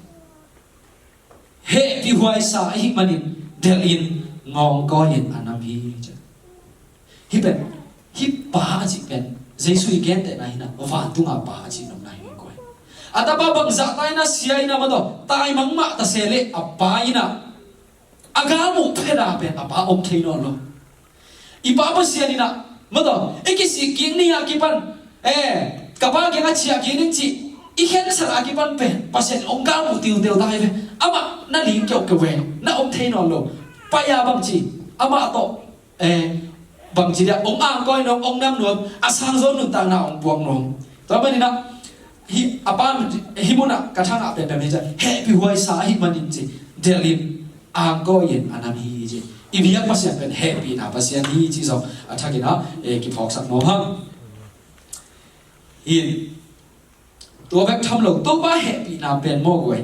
hehpihhuai sa ahih manin delhin ngawngkawi in a nam hi ci. Hih pen, hih pa a cih pen Jesu i gentehna hinah vantunga pa a cih nopna hi koi. A tapa bangzah ta inah sia inah mawtaw taimang mah ta se le a pa inah a galmuh pheta pen a pa om thei nawn lo. I pa Pasian inah mawtaw i kisik kik ni a kipan, eh, ka pa kiangah ciah kik ning cih i khensat a kipan pen Pasian in ong galmuh tiuteu ta hi ve. Amah na ling keukeu ve, na om thei nawn lo. Pai a bang ci, amah tawh, eh, bang ci dia ong angkawi nuam, ong nam nuam, a sangzaw nuntakna ong puak nuam. Tua maninah hih a pa hih munah ka thangah pen pen hi ci, hehpihhuai sa ahih manin ci, delhin angkawi in a nam hi ci. I biak Pasian pen hehpihna Pasian hi ci zong a thakinah, eh, kiphawksak nuam hang. Hi, tua bek tham lo Topa hehpihna pen maw guai,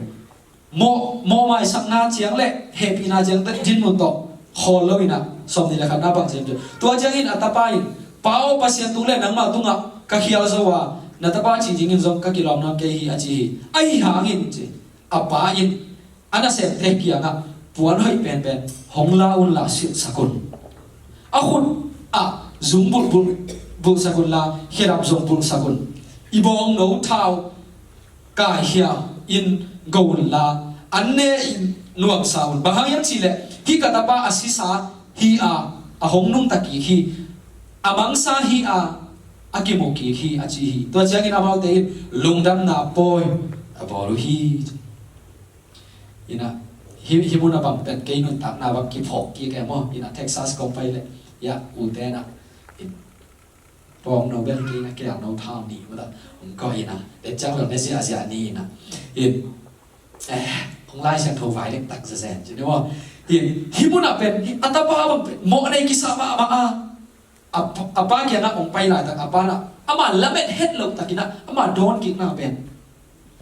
mawh, mawh maisakna ciang le hehpihna ciang dinmun tawh khawl lo inah sawmnih le khatna bang ciang cu. Tua ciangin a tapa in, Pa aw, Pasian tung le nangma tungah ka khial zo a, na tapa cih dingin zong ka kilawm nawn kei hi, a ci hi. Ahi hangin ci, a pa in a nasemte kiangah puan hoih penpen hong la unla silhsak un. A khut ah zung bulh bulh, bulhsak unla khedap zong bulhsak un. I bawngno thau kaikhia in go unla an ne in nuamsa un. Bang hang hiam cihleh hih ka tapa a sisa hi a, a hong nungta kik hi, a mangsa hi a, a kimu kik hi, a ci hi. Tua ciangin amaute in lungdamna pawi a bawl uh hi. Inah hih, hih mun a bang pen kei nuntakna bang kiphawk kik e maw? Inah Texas kong pai leh, ya, ute na in bawngno bel kei na, kei a no thau ni mata. Hong ko inah te ciang lo ne ziahziah ni inah in, eh, hong Lai Siangtho vai lek tak zazen ci ni maw? In hih mun a pen a tapa bang pen mawh nei kisa mahmah a. A pa, a pa kiangah hong pai laitak a pa nah amah lamet het loh takinah amah dawn kikna pen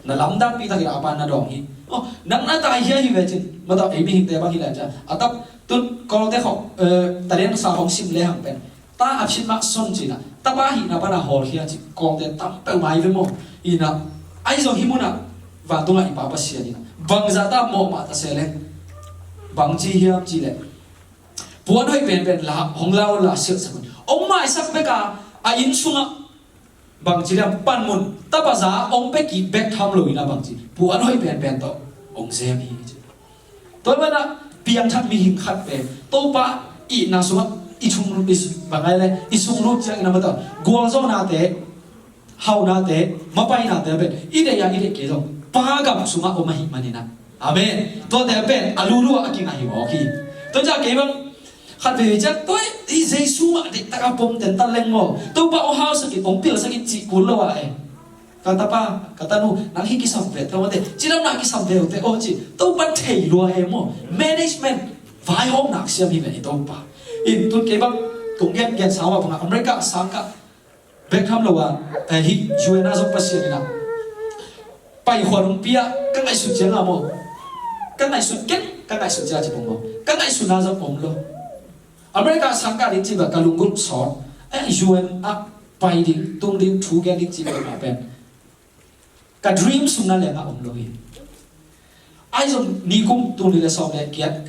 na lamdangpi takinah a pa na dawng hi. Oh, nang na tai hia hi ve cin, mata ei mihingte bang hi lai cia a tap tun Kawlte khawng, eh, tadeng sa hong sim le hang pen ta a phin mah son cinah tapa hihna pana hawlkhia cin Kawlte tam peuhmah hi ve maw? Inah ahi zong hih munah vantungah i Pa Pasian inah bangzah ta mawh mah ta se leng bangci hiam cihleh puan hoih penpen la, hong la un la silhsak un. Hong maisak bek a, a inn sungah bangci liam panmun tapaza hong pia kik bek tham lo inah bangci puan hoih penpen tawh hong zem hi ci. Tua banah piangthak mihing khat pen Topa itna sungah i chung i bang ai le i sung lut ciang in a mata gualzawhnate, haunate, mapainate pen i deih a i deih kei zong Pa gam sungah om ahih manin ah. Amen. Tuate pen a lulu ah a kingah hi mawk hi. Tua ciang kei bang khat vei ciang tua i Jesu mah deihtak a pom tentan leng maw, Topa aw hausak in, ong pilsak in cih kul lo ah e. Ka tapa, ka tanu, nang hih kisam ve tawh mate, cidamna kisam ve ute aw ci. Topa thei lua e maw. Management vaihawmnak siam hi ve i Topa. In tun kei bang kong gen gen sang mah bangah America sangkah bek tham lo ah, eh, hih U N ah zong Pasian in ah pai khuan hong pia, ka ngaihsut ciang ah maw, ka ngaihsut ken, ka ngaihsut ciang ci pong maw, ka ngaihsutna zong om lo. America sangkah ding ci bang ka lunggulh sawt, eh, U N ah pai ding, tung ding, thu gen ding ci bang mah pen ka dream sung na lengah om lo hi. Ai zong nikum tul nih le sawm le giat,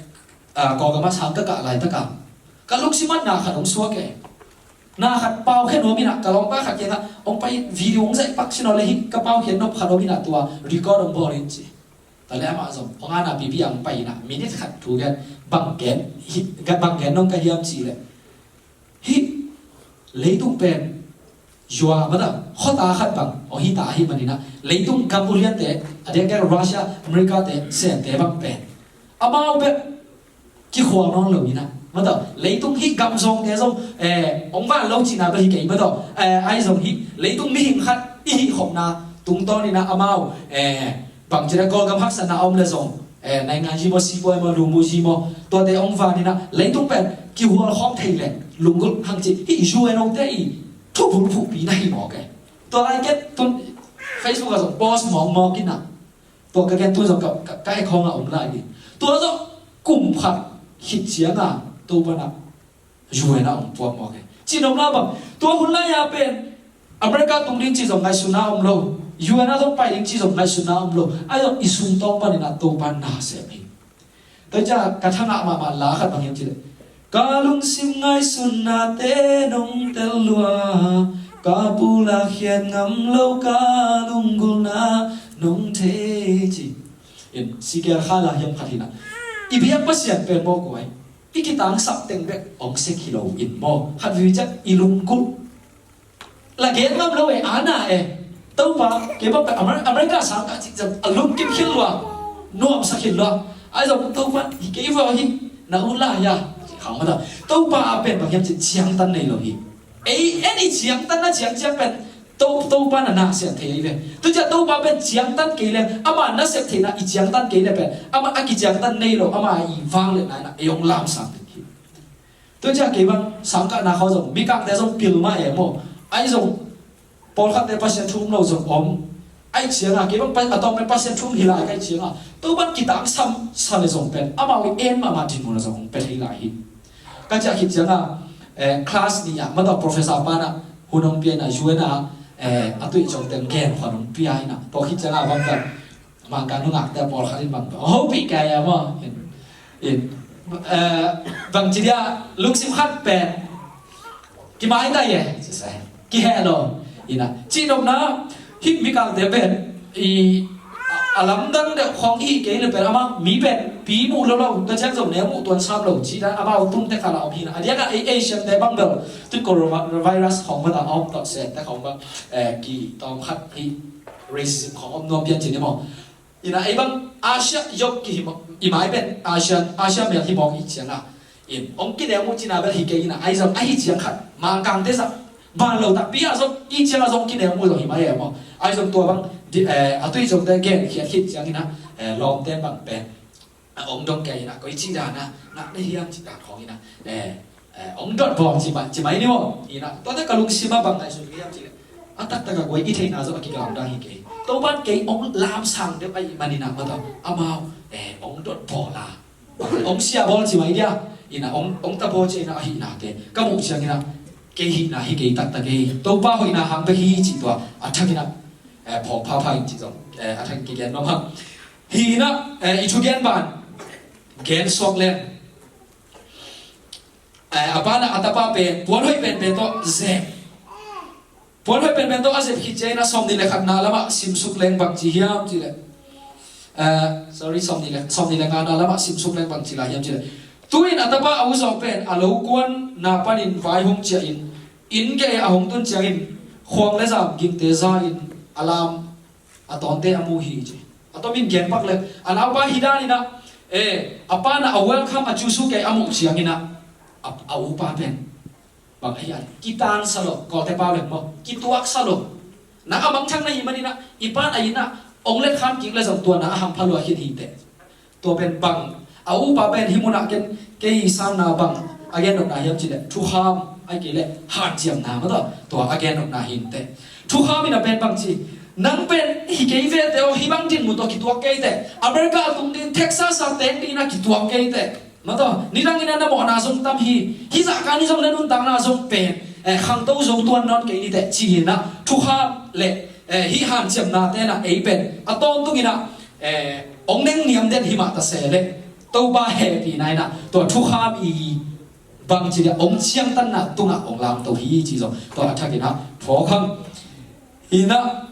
ah, Kawlgam ah sang ka kah laitak ah ka lungsim ah na khat hong suak e. Na khat pau khia nuam in ah ka lawmpa khat kiangah hong pai, video hong zaih pak sin aw le hih ka pau khia nop khat om in ah tua record hong bawl in ci. Tua le amah zong hong ana pipi ah hong pai in ah minute khat thu gen, bang gen, hih bang gen nong ka hiam ci le. Hih leitung pen yua mata khuata khat bang aw hi ta ahih manin ah leitung gam uliante, a diakdiak Russia, America te, Sente bang pen amau bek kikhual nawn lo in ah mata leitung hih gam zawngte zong, eh, hong van lo cihna bek hi kei mata, eh, ai zong hih leitung mihing khat i hih khopna tungtawn in ah amau, eh, bangci le Kawlgam haksatna a om le zong, eh, naingan zi maw, sipuai maw, lumu zi maw, tuate hong van in ah leitung pen kihual khawm thei le lunggulh hang ci hih U N O te i thubulphuhpi na hi mawk e. Tua lai ket tun Facebook ah zong post mawkmawk in ah tua ka gen tu zong ka, ka, ka ekhawng ah om lai ding. Tua zong kum khat khit ciang ah Topa na U N ah hong puak mawk e. Cinopna bang tua hun lai-a pen America tung ding ci zong ngaihsutna om lo. U N ah zong pai ding ci zong ngaihsutna om lo. Ai zong i sungtawng panin ah Topa na sem hi. Tua ciang ka thangah mahmah la khat bang hiam ci le, ka lungsim ngaihsutnate nong tel lua, ka pulak khiat ngam lo ka lunggulhna nong thei ci. In sikel kha la hiam khat hi na. I biak Pasian pen mawk uai. I kitangsap teng bek hong sek hi lo in maw, khat vei ciang i lunggulh la gen ngam lo e, ana e. Topa, kei bang pen Amer-, America sang ka cih ciang a lungkim khit lua, nuamsa khit lua. Ai zong Topa hi kei vua hi, na u la ya. Khang mata Topa a pen bang hiam cih ciangtan nei lo hi. Ei en i ciangtan na ciang ciang pen To, Topa na na sian thei ei ve. Tu ciang Topa pen ciangtan kei le, ama na sep theihna i ciangtan kei le pen ama a kiciangtan nei lo, ama i vangliatna in ah ei hong lamsang ding hi. Tu ciang kei bang sangkahna khawng zong mikangte zong pil mah e maw. Ai zong pawlkhatte Pasian thu um lo zong om. Ai ciangah kei bang pa-, a tawng pen Pasian thu um hi lai kai ciangah Topa kitangsam sa le zong pen amau i en mahmah dinmun a zong hong pia thei lai hi. Ka ciah khit ciangah, eh, class nih ah mata professor pa na hun hong pia na U N ah, eh, a tuih cawngte gen khuan hong pia hi na. Tua khit ciangah bang pen Mangkang nungakte pawlkhat in bang pen hopih kai a maw. In, in, eh, bangci dia lungsim khat pen kimaitai e, ci sai. Kiheh lo. Ina, cihnopna hih mikangte pen i a, a lamdang deuh khawng i hi kei le pen amah mi pen pi muh lo lo, tua ciang zong neu muh tuan sam lo ci dan amau tumte khala om hi na. A diakah ei Asian te bang bel tu coronavirus khawng mata a om tawh Sente khawng bang, eh, kitawm khat hi, racism khawng om nuam pian ci ni maw. Ina ei bang Asia yok ki hi maw, i mai pen Asia, Asia mel hi mawk i ciangah in hong kineu muh cina bel hi kei ina, ai zong ahi ciang khat Mangkangte zah ban lo takpi ah zong i ciangah zong kineu muh zong hi mai e maw. Ai zong tua bang di, eh, a tuih zongte gen khiat khit ciang ina, eh, lawmte bang pen a hong dong kei ina, koi ci dan a ngah na hiam ci dan khawng ina, eh, eh, hong dot bawng ci mai, ci mai ni maw. Ina tuate ka lungsim ah bang ngaihsun hiam ci le, a taktak a guai i theihna zong a kigamdang hi kei. Topan kei hong lamsang deuh ahih manin ah mata amau, eh, hong dot bawl a, hong sia bawl ci mai dia. Ina hong, hong ta bawl ci ina ahihnate ka muh ciang ina kei hihna hi kei taktak ei. Topa hoihna hang bek hi ci tua a thak ina, eh, phawk phapha in ci zong, eh, a thak kigen nuam hang. Hi ina, eh, i thugen ban gen suak leng. Eh, a pa na a tapa pen puan hoih penpen tawh zep. Puan hoih penpen tawh a zep khit ciang ina sawmnih le khatna lamah simsuk leng bangci hiam ci le, eh, sorry, sawmnih le, sawmnih le ngana lamah simsuk leng bangci lai hiam ci le, Tu-in a tapa a uzaw pen a lo kuanna panin vai hong ciahin, inn gei a hong tun ciangin khuang le zam gingte za-in a lam a tawnte a mu hi ci. A tomin genpak le a naupa hi daninah, eh, a pana a welcome a cusu kei a muh cianginah a, a upa pen bang ahi a, kitangsa lo, Kawlte pau le maw, kituaksa lo. Na a mangthang na hi maninah i pan a innah ong let kham kik le zong tua na a hampha lua khin hi teh. Tua pen bang a upa pen hih munah ken kei sanna bang a gennopna hiam cileh thukham ai kei le hanciamna mataw tua a gennopna hi teh. Thukham in a pen bang ci, nang pen hi kei vete aw, hih bang dinmun tawh kituak kei teh. America a tung din, Texas a teng dinah kituak kei teh. Mataw, nidangin a na mawhna zong tam hi. Hih zahkan hi zong na nuntakna zong pen, eh, khangto zo tuan nawn kei niteh ci-inah thukham le, eh, hih hanciamna tenah ei pen a tawntunginah, eh, ong neng niam den hi mah ta se le Topa hehpihna inah tua thukham i bangci dia ong ciangtanna tungah ong lamto hi ci zong tua a thakinah phawkhang inah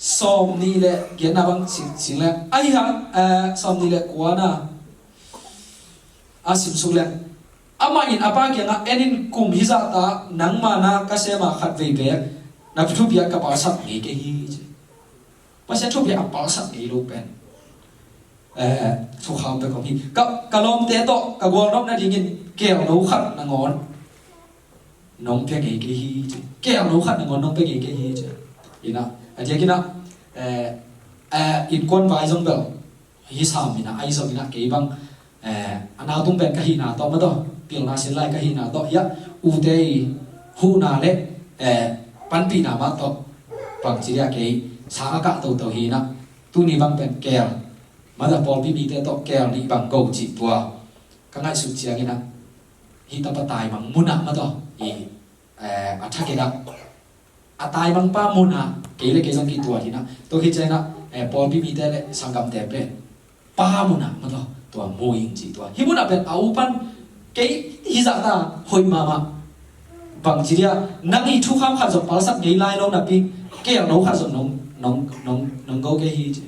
sawm nih le giatna bang cing, cing le ahi hang, eh, sawm nih le kuana a simsuk le amah in a pa kiangah, en in, kum hizahta nangma na ka sema khat vei bek na thupiak ka palsak ngei kei hi ci. Pasian thupiak a palsak ngei lo pen, eh, thukham pek om hi. Ka, ka lawmte tawh ka gualnop nadingin kelno khat nangawn nong pia ngei kei hi ci. Kelno khat nangawn nong pia ngei kei hi ci. Inah a diakinah, eh, eh, innkuan vai zong bel hi sam inah, ahi zong inah kei bang, eh, a nautung pen ka hihna tawh mataw, pilna sin lai ka hihna tawh hiah ute i huhna le, eh, panpihna mah tawh bangci dia kei sang a kah toto hi inah tuni bang pen kel mataw, pawlpi mite tawh kel nih bang go cih tua ka ngaihsut cianginah hih tapa taimang munah mataw i, eh, a thakinah a taimangpa munah kei le kei zong kituat hinah. Tua hi cianah, eh, pawlpi mite le sanggamte pen pa munah mataw tua mu ing ci tua. Hih munah pen a upan kei hizahta hoih mahmah. Bangci dia nang i thukham khat zong palsak ngei lai lo napi kelno khat zong nong, nong, nong, nong go kei hi ci.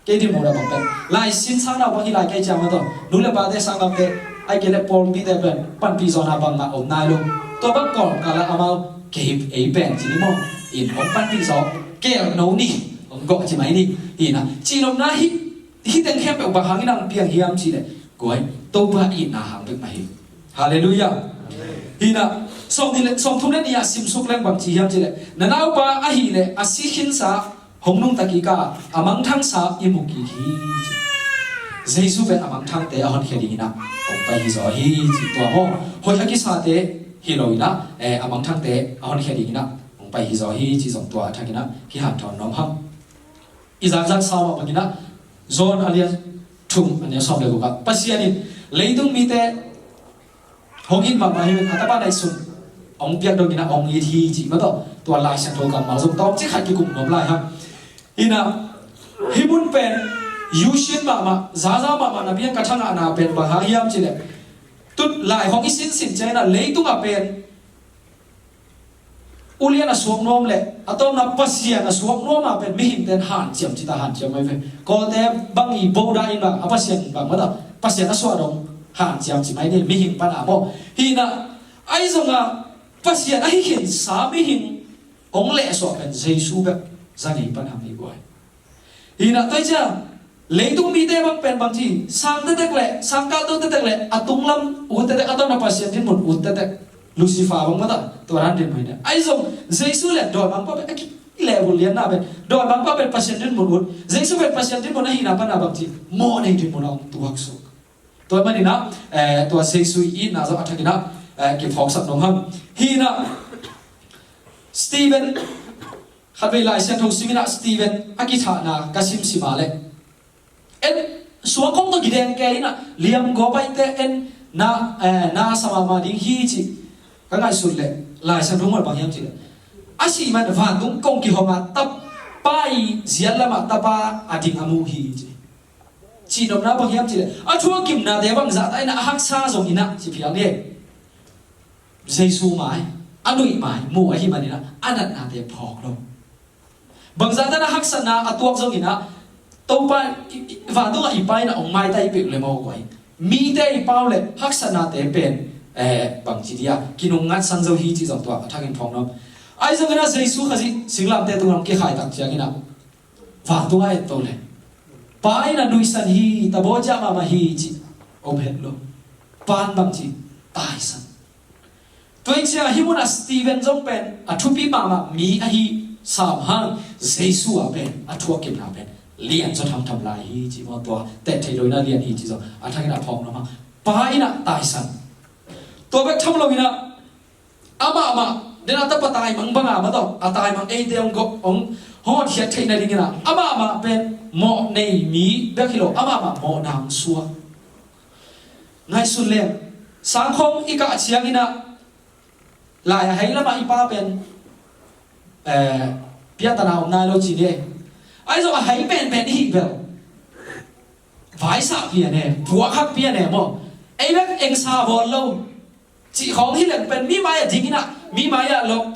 Kei dinmun a bang pen lai sin sang nau bang hi lai kei ciang mataw, nu le pate sanggamte ai kei le pawlpite pen panpih zawhna bangmah om nai lo. Tua bang kawlkal ah amau kei ei pen ci ni maw, in hong panpih zawh, kelno ni, hong gawh ci mai ni. Hinah cihnopna hih, hih teng khempeuh bang hangin ang piang hiam cih leh guai, Topa itna hang bek mah hi. Halleluiah. Hinah sawm nih le, sawm thum le nih ah simsuk leng bang ci hiam cih leh na naupa ahih leh a si khinsa hong nungta kik a, a mangthangsa i mu kik hi ci. Jesu pen a mangthangte a honkhia dinginah hong pai hi zaw hi ci tua maw. Hoih a kisate hi lo inah, eh, a mangthangte a honkhia dinginah hong pai hi zaw hi ci zong tua a thakinah kihanthawn nuam hang. I zakzak sau mah banginah John a lian thum a neu sawm le guk ah Pasian in leitung mite hong it mahmah hi, a tapa neihsun hong piak donginah hong it hi cih mah tawh tua Lai Siangtho kammal zong tawmcik khat kikum nuam lai hang. Inah hih mun pen yusin mahmah, zaza mahmah na biang ka thangahna pen bang hang hiam cih leh tut lai hong i sinsin cianginah leitung a pen ulian a suak nuam le a tawpna Pasian a suak nuam a pen mihingte in hanciam ci ta, hanciam mai ve. Kawlte bang i boda in bang a Pasian bang mah ta, Pasian a suah dong hanciam ci mai ni, mihing pan a maw. Hinah ahi zongah Pasian ahi khinsa mihing hong lehsuah pen Jesu bek za ngei pan ham ni guai. Hinah tua hi ciang leitung mite bang pen bang ci, sang tektek le sang kalto tektek le a tunglam ut tektek, a tawpna Pasian dinmun ut tektek, Lucifer bang mah ta tua dan dinmun hi. Ahi zong Jesu le dawimangpa pen a kilehbulh lianna pen, dawimangpa pen Pasian dinmun ut, Jesu pen Pasian dinmun ahihna pan a bang ci, mawhnei dinmun a hong tuaksuk. Tua maninah, eh, tua Jesu i itna zong a thakinah, eh, kiphawksak nuam hang. Hinah Stephen, khatvei Lai Siangtho siminah Stephen a kithahna ka simsim a leh en suang khong tawh kideng kei inah liam gawp aite en na, eh, na sa mahmah ding hi cih ka ngaihsut leh Lai Siangtho mual bang hiam cih leh a sih man vantung kong kihong a tapa i ziat lamah tapa a ding a mu hi cih. Cihnopna bang hiam cih leh a thuakgimnate bang zahta inah a haksa zong inah ci phial ni. Jesu mai, a nuih mai mu ahih maninah a natnate phawk lo. Bangzah tan a haksatna a tuak zonginah Topa i, i, vantungah i Pa inah hong maitai peuh le maw guai. mite i pau le haksatnate pen, eh, bangci dia kinung ngatsan zo hi cih zong tua a thakin phawk nuam. Ahi zongin ah Jesu Khazih singlamteh tungah hong kikhai tak ciangin ah vantungah a et to le, Pa in ah nuihsan hi, tabaw ciah mahmah hi cih om het lo. Pa in bangci, taisan. Tua hi ciang hih munah Stephen zong pen a thupi mahmah mi ahi sam hang, Jesu ah pen a thuakkimna pen lian zaw thamtham lai hi cih maw, tua teh theih loin ah lian hi cih zong a thakin ah phawk nuam hang. Pa in ah taisan. Tua bek tham loin ah amah mah, den a tapa taimang banga mah tawh a taimang eite hong gawh, hong, hong hotkhiat theih nadingin ah amah mah pen mawh nei mi bek hi lo, amah mah mawhna hong suak. Ngaihsun leng, sangkhawng i kah ciangin ah lai a hai lamah i pa pen, eh, piatana om nai lo ci ni. Ahi zong a hai penpen i hih bel vaisah pian e, puakhak pian e maw. Ei bek engsa bawl lo cih khawng hi leng pen mi mai-ah dingin ah, mi mai-ah lawp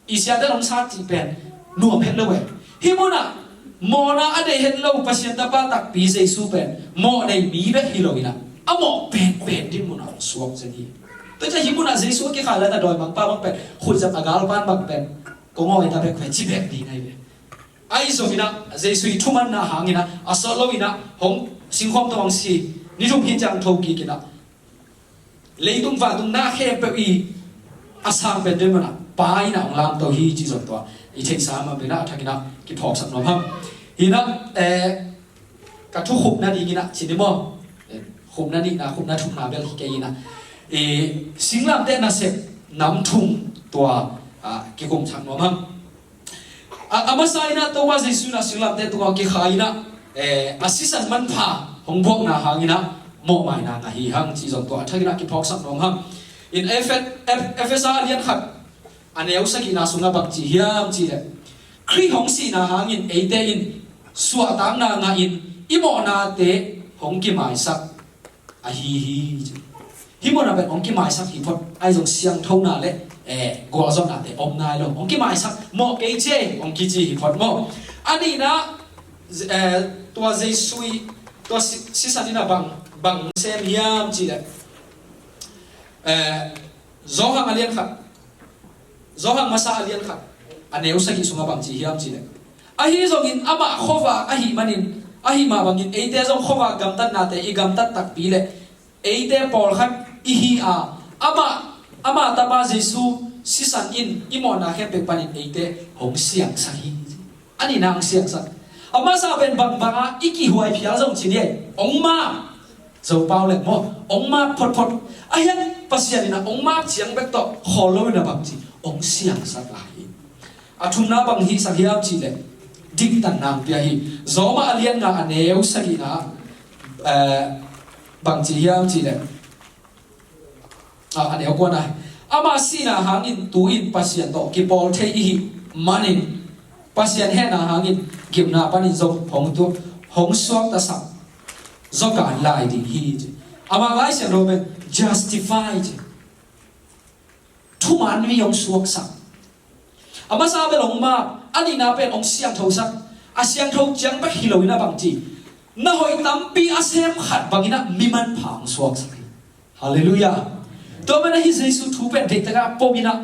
i siate hong sat cih pen nuam het lo e. Hih munah mawhna a nei het lo Pasian Tapa takpi Jesu pen mawh nei mi bek hi loin ah a mawh penpen ding munah hong suak zen hi. Tua ciang hih munah Jesu a kikhai laitak dawimangpa bang pen, khutzep a galpan bang pen, kong awi ta bek ve ci bek ding ahi ve. Ahi zongin ah Jesu i thumanna hangin ah a sawt loin ah hong singkhawm tawh hong si, ni thum hi ciang tho kikin ah leitung vantung na khempeuh i a sang pen ding munah Pa in ah hong lamto hi cih zong tua i theihsa mah bek in ah a thakin ah kiphawksak nuam hang. Hi in ah, eh, ka thu khupna dingin ah ci ni maw. Eh, khupna nihna, khupna thumna bel hi kei in ah, eh, singlamteh nasep nam thum tua, ah, kikumsak nuam hang. A, a masa in ah Topa Jesu in ah singlamteh tungah kikhai in ah, eh, a sisan manpha hong buakna hangin ah mawhmaina ngah hi hang cih zong tua a thakin ah kiphawksak nuam hang. In Ephe-, Eph-, Efesa a lian khat a neu sagihna sungah bang ci hiam cih leh, Khrih hong sihna hangin eite in suahtakna ngahin i mawhnate hong kimaisak ahi hi. Hih munah pen hong kimaisak hi phot, ahi zong siangthona le, eh, gualzawhnate om nai lo. Hong kimaisak, mawh kei ci e hong kici hi phot maw. A nihna, eh, tua Jesu i, tua si-, sisan in ah bang, bang sem hiam cih leh, eh, Johan a lian khat, Johan masa a lian khat a neu sagih sungah bang ci hiam cih leh, ahi zongin amah khuavak ahih manin, ahih mah bangin eite zong khuavak gamtatnate i gamtat takpi leh eite pawlkhat i hi a, amah, amah Tapa Jesu sisan in i mawhna khempeuh panin eite hong siangsak hi. A nihna hong siangsak. A masa pen bangbang a i kihuai phial zong ci ni e, hong map. Zopau leng maw, hong map photphot. A hian Pasian in ah hong map ciang bek tawh khawl loin ah bang ci, hong siangsak lai hi. A thumna bang hihsak hiam cih leh, diktatna hong pia hi. Roma a lian nga a neu sagihna, eh, bang ci hiam cih leh, ah, a neu kuana hi. Ama sihna hangin tu-in Pasian tawh kipawl thei i hih manin, Pasian hehna hangin gimna panin zong hong tu, hong suaktasak zaw kan lai ding hi ci. Amah Lai Siangtho pen justify ci. Thuman mi hong suaksak. A masa bel hong map, a nihna pen hong siangthosak. A siangtho ciang bek hi loin ah bang ci, na hoih tampi a sem khat bangin ah mi manpha hong suaksak hi. Halleluiah. Tua manin ah hih Jesu thu pen deihtak a pom in ah,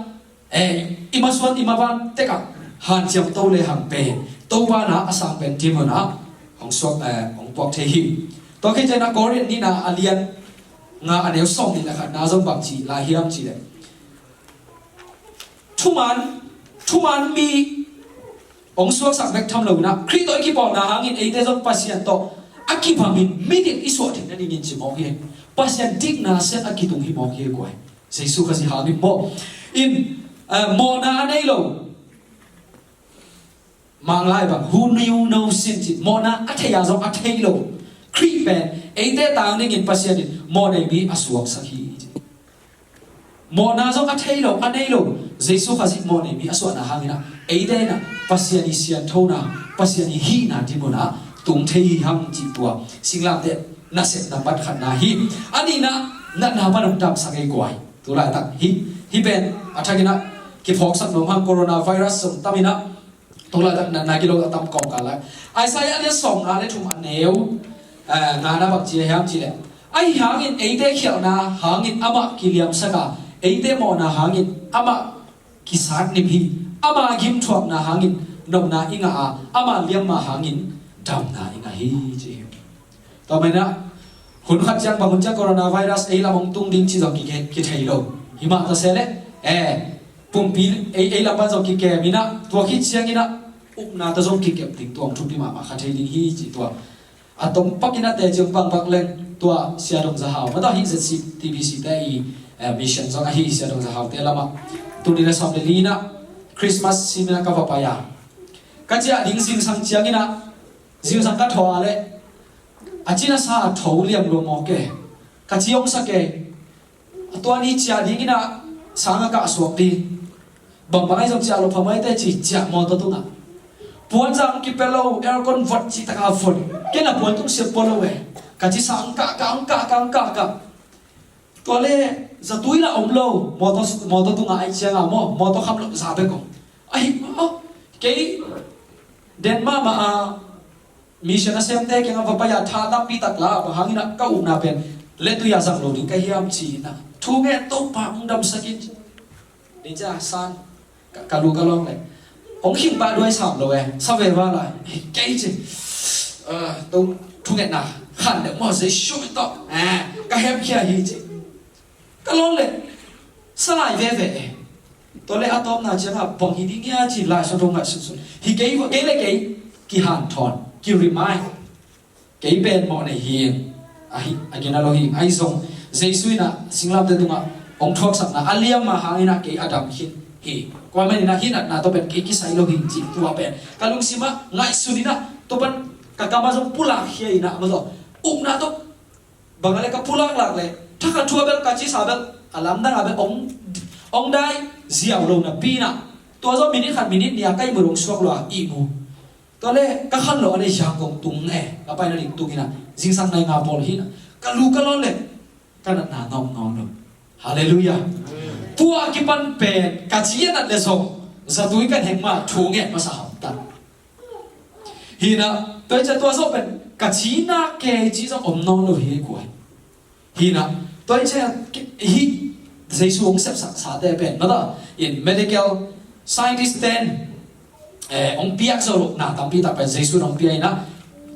eh, i masuan i maban tek ah hanciam to lehang pen Topa na a sang pen ding munah hong suak, eh, hong puak thei hi. Tua khit ciangin ah Korin nihna a lian nga a neu sawmnih le khatna zong bang ci lai hiam cih leh, thuman, thuman mi hong suaksak bek tham loin ah, Khrih tawh i kipawlna hangin eite zong Pasian tawh a kibangin midik i suah theih nadingin ci mawk hi. Pasian dikna siat a kitung hi mawk hi guai. Jesu Khazih hangin maw. In, eh, mawhna a nei lo, Manglai bang, who knew no sin ci, mawhna a thei a zong a thei lo Khrih pen eite tang dingin Pasian in mawh nei mi a suaksak hi ci. Mawhna zong a thei lo, a nei lo Jesu Khazih mawh nei mi a suahna hangin ah, eite in ah Pasian i sianthona, Pasian i hihna ding munah tung thei hi hang cih tua singlamteh nasep nambat khatna hi. A nihna, natna pan hong damsak ei guai. Tu laitak hih, hih pen a thakin ah kiphawksak nuam hang, coronavirus zong tam in ah, tu laitak natna kilo a tam kawmkal lai. Isaiah a lian sawmnga le thum a neu, eh, ngana bang ci hiam cih leh, Ahi hangin eite khialhna hangin amah kiliamsak a, eite mawhna hangin amah kisatnim hi. Ama gimthuakna hangin nopna i ngah a, ama liamma hangin damna i ngah hi, ci hi. Tua manin ah hun khat ciang bang hun ciang coronavirus ei lam hong tung ding ci zong kithei lo. Himah ta se leh, eh, pumpi ei, ei lam pan zong kikem in ah, tua khit ciangin ah upna ta zong kikep ding, tua hong thupi mahmah kha thei ding hi, ci tua. A tom pakin a teci hong pangbak leng tua Sia Dong Za Hau, ma tua hi Z C T B C te i, eh, mission zong ahi Sia Dong Za Hau te lamah. Tuni le sawm le li in ah Christmas seminar ka va pai a, ka ciah ding zingsang ciangin ah, zingsang ka thaw a leh a cina sa a tho liam lua mawk e. Ka ci hong sa kei. A tua ni ciah dingin ah sang a kah suak ding. Bangbang ahi zong ciah lo pha mai te ci, ciah mawtaw tungah. Puanzang kipia lo, aircon vot cih taka vot. Ken a puan tung siap pua lo e. Ka ci sang kah kah ang kah kah ang kah kah. Tua le zatui la om lo, mawtaw, mawtaw tungah ai cianga maw, mawtaw kham lo za bek om. Ahi maw, kei den mahmah a, mission a semte kiangah va pai a, tha tampi tak la, bang hangin ah ka upna pen lettui a zang lo ding ka hiam ci-in ah, thu ngen, Topa hong damsak in. Ni cia san ka, ka lu ka lawng le hong khing pah duai sam lo e, sa ve va lai. Kei ci, eh, to thu ngetna khan deuh maw, Jesu min tawh, eh, ka hemkhia hi ci. Ka lawn le sa lai veve e. Tua le a tawpna ciangah bang hi ding hia ci, Lai Siangtho ngaihsunsun. Hi kei, kei le kei kihanthawn, ki-remind. Kei pen mawh nei hi. Ahi, a gina lo hi. Ahi zong Jesu in ah singlamteh tungah hong thuaksakna a liamma hangin ah kei a dam khin hi. Kua manin ah hi natna tawh pen kei kisai lo hi, ci tua pen ka lungsimah ngaihsun in ah, tua pan ka kamah zong pulak khia in ah, ma tawh upna tawh bang a le ka pulak lak le, thakhat thu a bel ka cisa bel a lamdang a bel ong, ong dai ziau lo napi in ah, tua zong minit khat minit nih a ka ihmu dong suak lua ihmu. Tua le ka khan lo a le Yangon tung e, ka paina ding tung in ah, zingsang nai nga pawl hi in ah, ka lu ka lawn le ka natna na om nawn lo. Halleluiah. Tua a kipan pen ka ci a nat le zong zatui kan heng mah thu ngen masa hamtang. Hi in ah, tua hi ciah tua zawh pen ka cina kei ci zong om nawn lo hi kua. Hi in ah, tua hi ciah hi Jesu hong sepsak sate pen, ma tawh in medical scientist ten, eh, hong piak zo lo na tampi tak pen Jesu in hong pia in ah,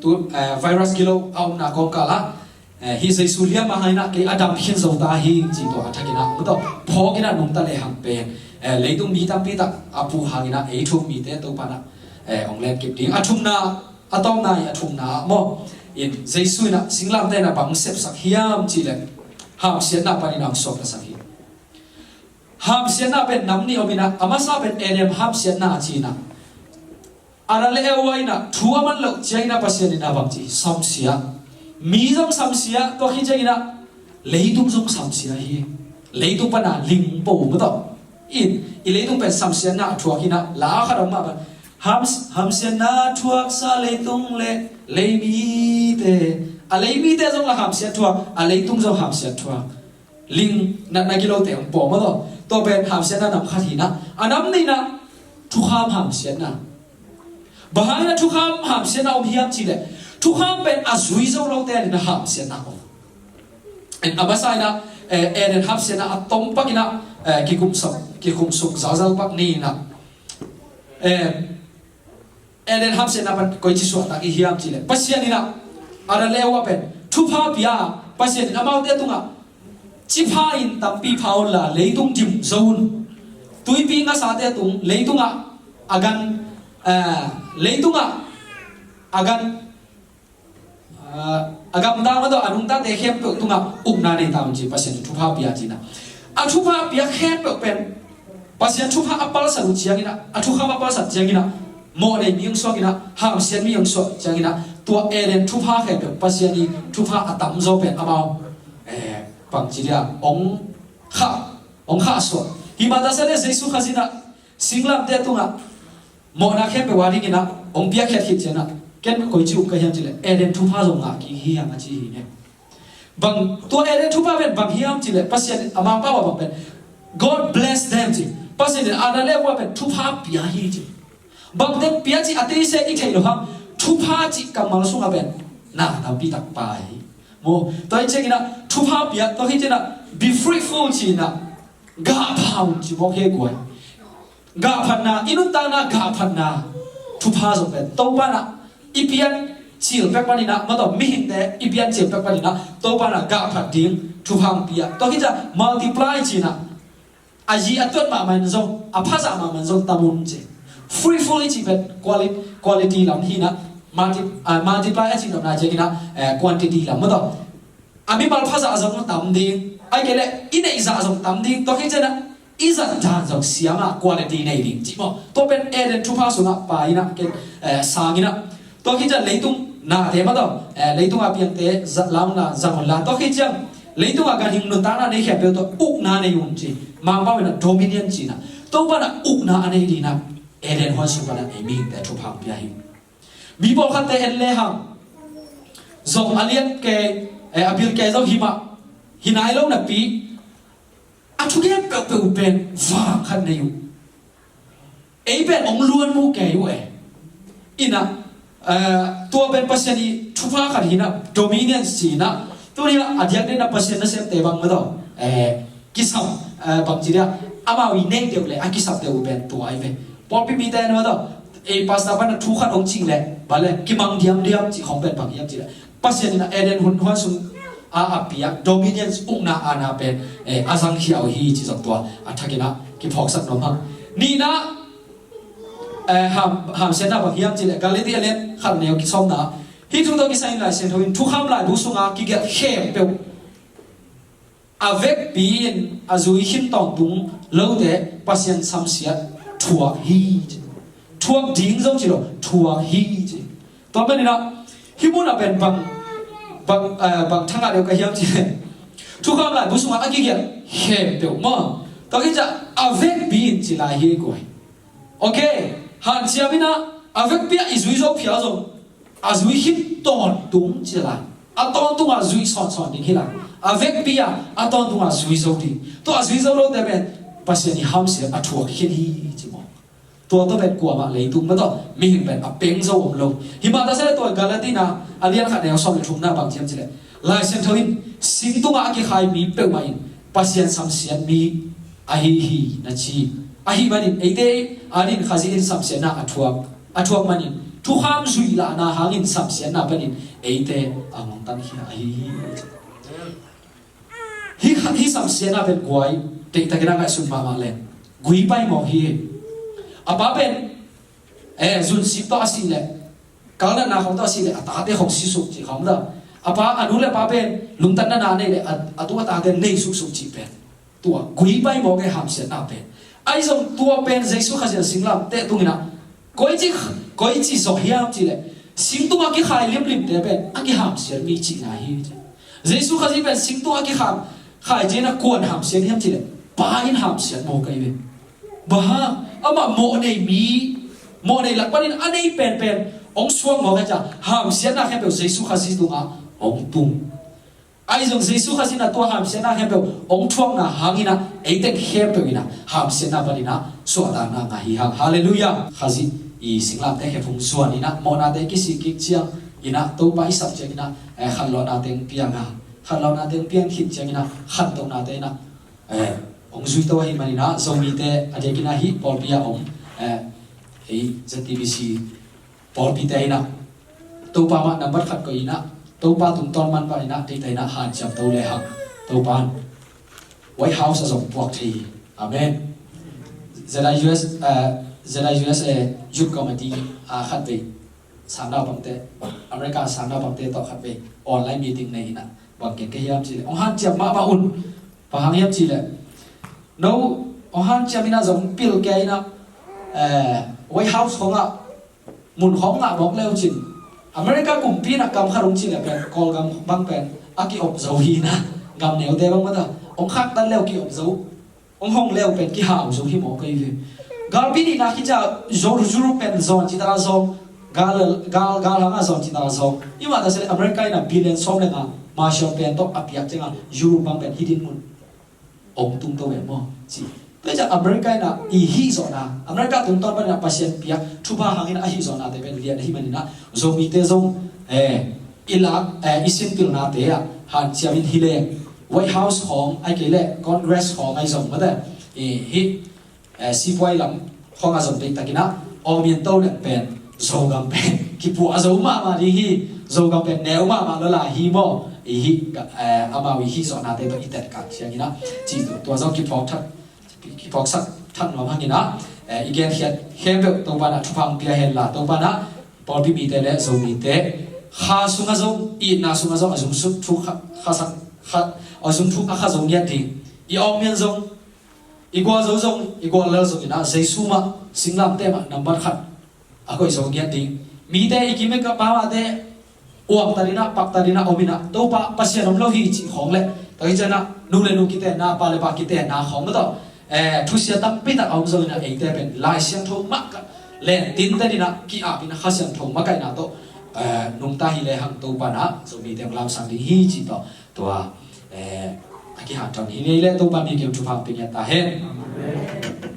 tu, eh, virus gilo a omna kawngkal ah, eh, hi Jesu liamma hangin ah kei a dam khin zo ta hi, ci tua a thakin ah, ma tawh phawk in ah nungta lehang pen, eh, leitung mi tampi tak a puh hangin ah ei thu-um mite Topa in ah, eh, hong lenkip ding. A thumna, a tawpna i a thumna ah maw, in Jesu in ah singlamteh in ah bang sepsak hiam cih leh hamsiatna panin ah hong suaktasak hi. Hamsiatna pen nam nih om in ah, a masa pen Adam hamsiatna ci in ah, Adam le Eva in ah thu a man loh ciangin ah Pasian in ah bang ci, samsia. Mi zong samsia, tua khit ciangin ah leitung zong samsia hi. Leitung pan a ling po, ma tawh in, i leitung pen samsiatna a thuak hi in ah, la khat om mah bang, hams-, hamsiatna thuaksa leitung le leimite. A leimite zong la hamsiat thuak, a leitung zong hamsiat thuak. Ling natna gilote hong pawm a tawh. Tua pen hamsiatna nam khat hi in ah, a nam nihna thukham hamsiatna. Bang hangin ah thukham hamsiatna om hiam cih leh, thukham pen a zui zo lote adingin ah hamsiatna om. En, a masa in ah, eh, Eden hamsiatna a tom pak in ah, eh, kikhumsuk, kikhumsuk zalzal pak ni in ah, eh, Eden hamsiatna pan koici suahtak i hiam cih leh, Pasian in ah Adam le Eva pen thupha pia, Pasian in amaute tungah, ci pha in tampi pha un la, leitung dim zo un. Tuipi ngasate tung, leitungah a gan, eh, leitungah a gan, ah, a gamta, ma tawh a nungtate khempeuh tungah ukna nei ta un ci, Pasian in thupha pia ci in ah. A thupha pia khempeuh pen Pasian thupha a palsat uh ciangin ah, a thukham a palsat ciangin ah, mawh nei mi hong suak in ah, hamsiat mi hong suak ciangin ah, tua Eden thupha khempeuh, Pasian i thupha a tamzaw pen amau, eh, bangci dia, hong khah, hong khah suak. Hi mah ta se leh Jesu Khazih in ah singlamteh tungah mawhna khempeuh a dingin ah hong piakkhiat khit ciangin ah, ken koici uk ka hiam cih leh, Eden thupha zong ngah kik hi hang a ci hi ne. Bang, tua Eden thupha pen bang hiam cih leh, Pasian in a mangpau a bang pen, God bless them ci. Pasian in Adam le Eva pen thupha pia hi ci. Bang teng pia cih a teise i theih loh hang, thupha cih kammal sungah pen na tampi tak pai hi. Maw, tua hi ciangin ah thupha pia, tua hi ciangin ah be fruitful ci-in ah gah pha un ci mawk hi guai. Gah phatna, i nuntakna gah phatna thupha zong pen Topa in ah i pian cil pek panin ah, maw, tua mihingte i pian cil pek panin ah Topa in ah gah phat ding thupha hong pia. Tua hi ciang multiply ci-in ah a zi a tuat mahmah in zong, a phazah mahmah in zong tam un ci. Fruitful i cih pen quali-, quality lam hi-in ah, multi-, ah, multiply a cih lam na ciangin ah, eh, quantity lam, maw, tua. A mimal phazah zong tam ding, ahih kei leh i neih zah zong tam ding, tua hi ciangin ah i zat dan zong siam a quality nei ding ci maw. Tua pen Eden thupha sungah pai-in ah, ken, eh, sang in ah, tua hi ciang leitung nate, maw, tua, eh, leitung a piangte zat la un la, zang un la. Tua hi ciang leitung a ganhing nuntakna nei khempeuh tawh ukna nei un ci. Mangpau in ah dominion ci-in ah, Topa in ah ukna a nei dingin ah Eden huan sung pan ah ei mihingte thupha hong pia hi. Mi pawlkhatte en lehang zong a lian kei, eh, a bil kei zong hi mah, hi nai lo napi, a thugen peuhpeuh pen vang khat nei uh. Ei pen hong luan mu kei uh e. In ah, eh, tua pen Pasian i thupha khat hi-in ah, dominion ci-in ah. Tuni-ah a diakdiakin ah Pasian nasemte bang, maw, tua, eh, kisam, eh, bangci dia, amau i nei deuh leh a kisap deuh uh pen tua ahi ve. Pawlpi mite, maw, tua, ei pastor pan ah thu khat hong cih leh, bang leh kimang diamdiam cih khong pen bang hiam cih leh, Pasian in ah Eden hun huan sung a, a piak dominion, ukna, aana pen, eh, a zangkhia uh hi ci zong tua a thakin ah kiphawksak nuam hang. Nihna, eh, ham, hamsiatna bang hiam cih leh Galati a lian khat, neu sawmna. Hih thu tawh kisai-in Lai Siangtho in Thukham laibu sunga kigelh khempeuh a vekpi-in a zui khin tawntung lote Pasian samsiat thuak hi ci. Thuak ding zong ci lo, thuak hi ci. Tua manin ah hih mun ah pen bang, bang, eh, bang thangah deuh ka hiam cih leh, Thukham laibu sungah a kigelh khempeuh maw, tua hi ciang a vekpi-in ci lai hi guai. Ok, hanciam in ah a vekpi-ah i zui zo phial zong a zui khin tawntung ci lai. A tawntung a zui sawnsawn ding hi lai. A vekpi-ah a tawntung a zui zo ding. Tua a zui zo lote pen Pasian i hamsiat a thuak khin hi ci maw. Tua tawh pen kuamah leitung, maw, tua mihing pen a peng zo om lo. Hi mah ta se leh tua Galati na a lian khat, neu sawm le thumna bang ci hiam cih leh, Lai Siangtho in sing tungah a kikhai mi peuhmah in Pasian samsiat mi ahi hi na ci. Ahih manin eite adingin Khazih in samsiatna a thuak, a thuak manin thukham zuih lahna hangin samsiatna panin eite a hong tankhia ahi hi. Hih, hih samsiatna pen guai, deihtakin a ngaihsun mahmah leng, gui pai mawk hi. A pa pen, eh, zunsik tawh a sih leh, kalnatna khong tawh a sih leh, a tate khong si suk cih khong ta. A pa, a nu le pa pen lungtang na na nei leh, a, a tu a tate nei suksuk cih pen, tua gui pai mawk e hamsiatna pen. Ahi zong tua pen Jesu Khazih in singlamteh tung in ah, koici, koici zawh hiam cih leh, sing tungah kikhai limlimte pen a kihamsiat mi cihna hi. Jesu Khazih pen sing tungah kikham, khai ciangin a kua'n hamsiat hiam cih leh, Pa in hamsiat mawk ahi ve. Bang hang, amah mawh nei mi, mawh nei lak panin a nei penpen hong suak mawk ahi ciang, hamsiatna khempeuh Jesu Khazih tungah hong tung. Ahi zong Jesu Khazih in ah tua hamsiatna khempeuh hong thuakna hangin ah, eite khempeuh in ah hamsiatna panin ah suahtakna ngah hi hang. Halleluiah. Khazih i singlamteh khempeuh hong zuan in ah, mawhnate kisik kik ciangin ah, Topa i sap ciangin ah, eh, khanlawhna teng piang a, khanlawhna teng piang khit ciangin ah, khantohnate in ah, eh, hong zuito ahih manin ah, Zomite a diakin ah hih pawlpi ah om, eh, ei Z T B C pawlpite in ah, Topa mah nambat khat koih in ah, Topa tungtawn man mah in ah, deihtakin ah hanciam to lehang, Topa in White House ah zong puak thei hi. Amen. Z I U S, eh, Z I U S A Youth Committee, ah, khatvei sangnaupangte, America sangnaupangte tawh khatvei online meeting nei in ah, bang gen ka hiam cih leh, hong hanciam mahmah un. Bang hang hiam cih leh, no, hong hanciam in ah zong pil kei in ah, eh, White House khong ah mun khong ngah mawk le uh cin, America kumpi in ah kam khat hong cih leh pen, Kawlgam bang pen a ki-op zo hi in ah, gam neute bang mah ta, hong khaktan le uh ki-op zo, hong hong le uh pen kihau zo hi mawk ahi ve. Galpi nihna khit ciang Europe pen zawn cih tak a zawng, gal, gal, gal hang ah zawn cih tak a zawng. Hi mah ta se leh America in ah billion sawm le nga Marshall Plan tawh a piak ciang a Europe bang pen hih din mun hong tung to ve maw ci. Tua ciang America in ah i hih zawhna, America tungtawn panin ah Pasian piak thupha hangin a hih zawhnate pen lian ahih manin ah, Zomite zong, eh, i lak, eh, i sinpilnate ah hanciam in hi leng, White House khawng, ahih kei leh Congress khawng ahi zong mate, i hih, eh, sipuai lam khawng a zong deihtakin ah awmian to leng pen Zogam pen kipuah zo mahmah ding hi. Zogam pen neu mahmah lo lai hi maw? I hih, eh, amau i hih zawhnate tawh i tetkak ciangin ah, cih tua zong kiphawk thak, kiphawksak thak nuam hangin ah, eh, i genkhiat khempeuh Topa'n ah thupha pia hen la, Topa'n ah pawlpi mite le Zomite kha sungah zong, itna sungah zong a zung suk thuk kha, kha sak, kha, a zung thuk a kha zo ngiat ding, i awmian zong, i gualzo zong, i guallel zong in ah Jesu mah singlamteh mah nambat khat a koih zo ngiat ding. Mite i kim i ka pau ah te uangtat in ah, paktat in ah om in ah, Topa Pasian om lo hi cih khawng le, tak hi ciangin ah nu le nu kitenna, pa le pa kitenna khawng mah tawh, eh, thusia tampi tak a om zong in ah, eite pen Lai Siangtho mah ka len tinten in ah, ki-ap in ah, Kha Siangtho makaihna tawh, eh, nungta hi lehang Topa'n ah Zomite hong lamsang ding hi cih tawh, tua, eh, a kihanthawn hi ngei leh Topa'n mi kiang thupha pia ngiat ta hen. Amen.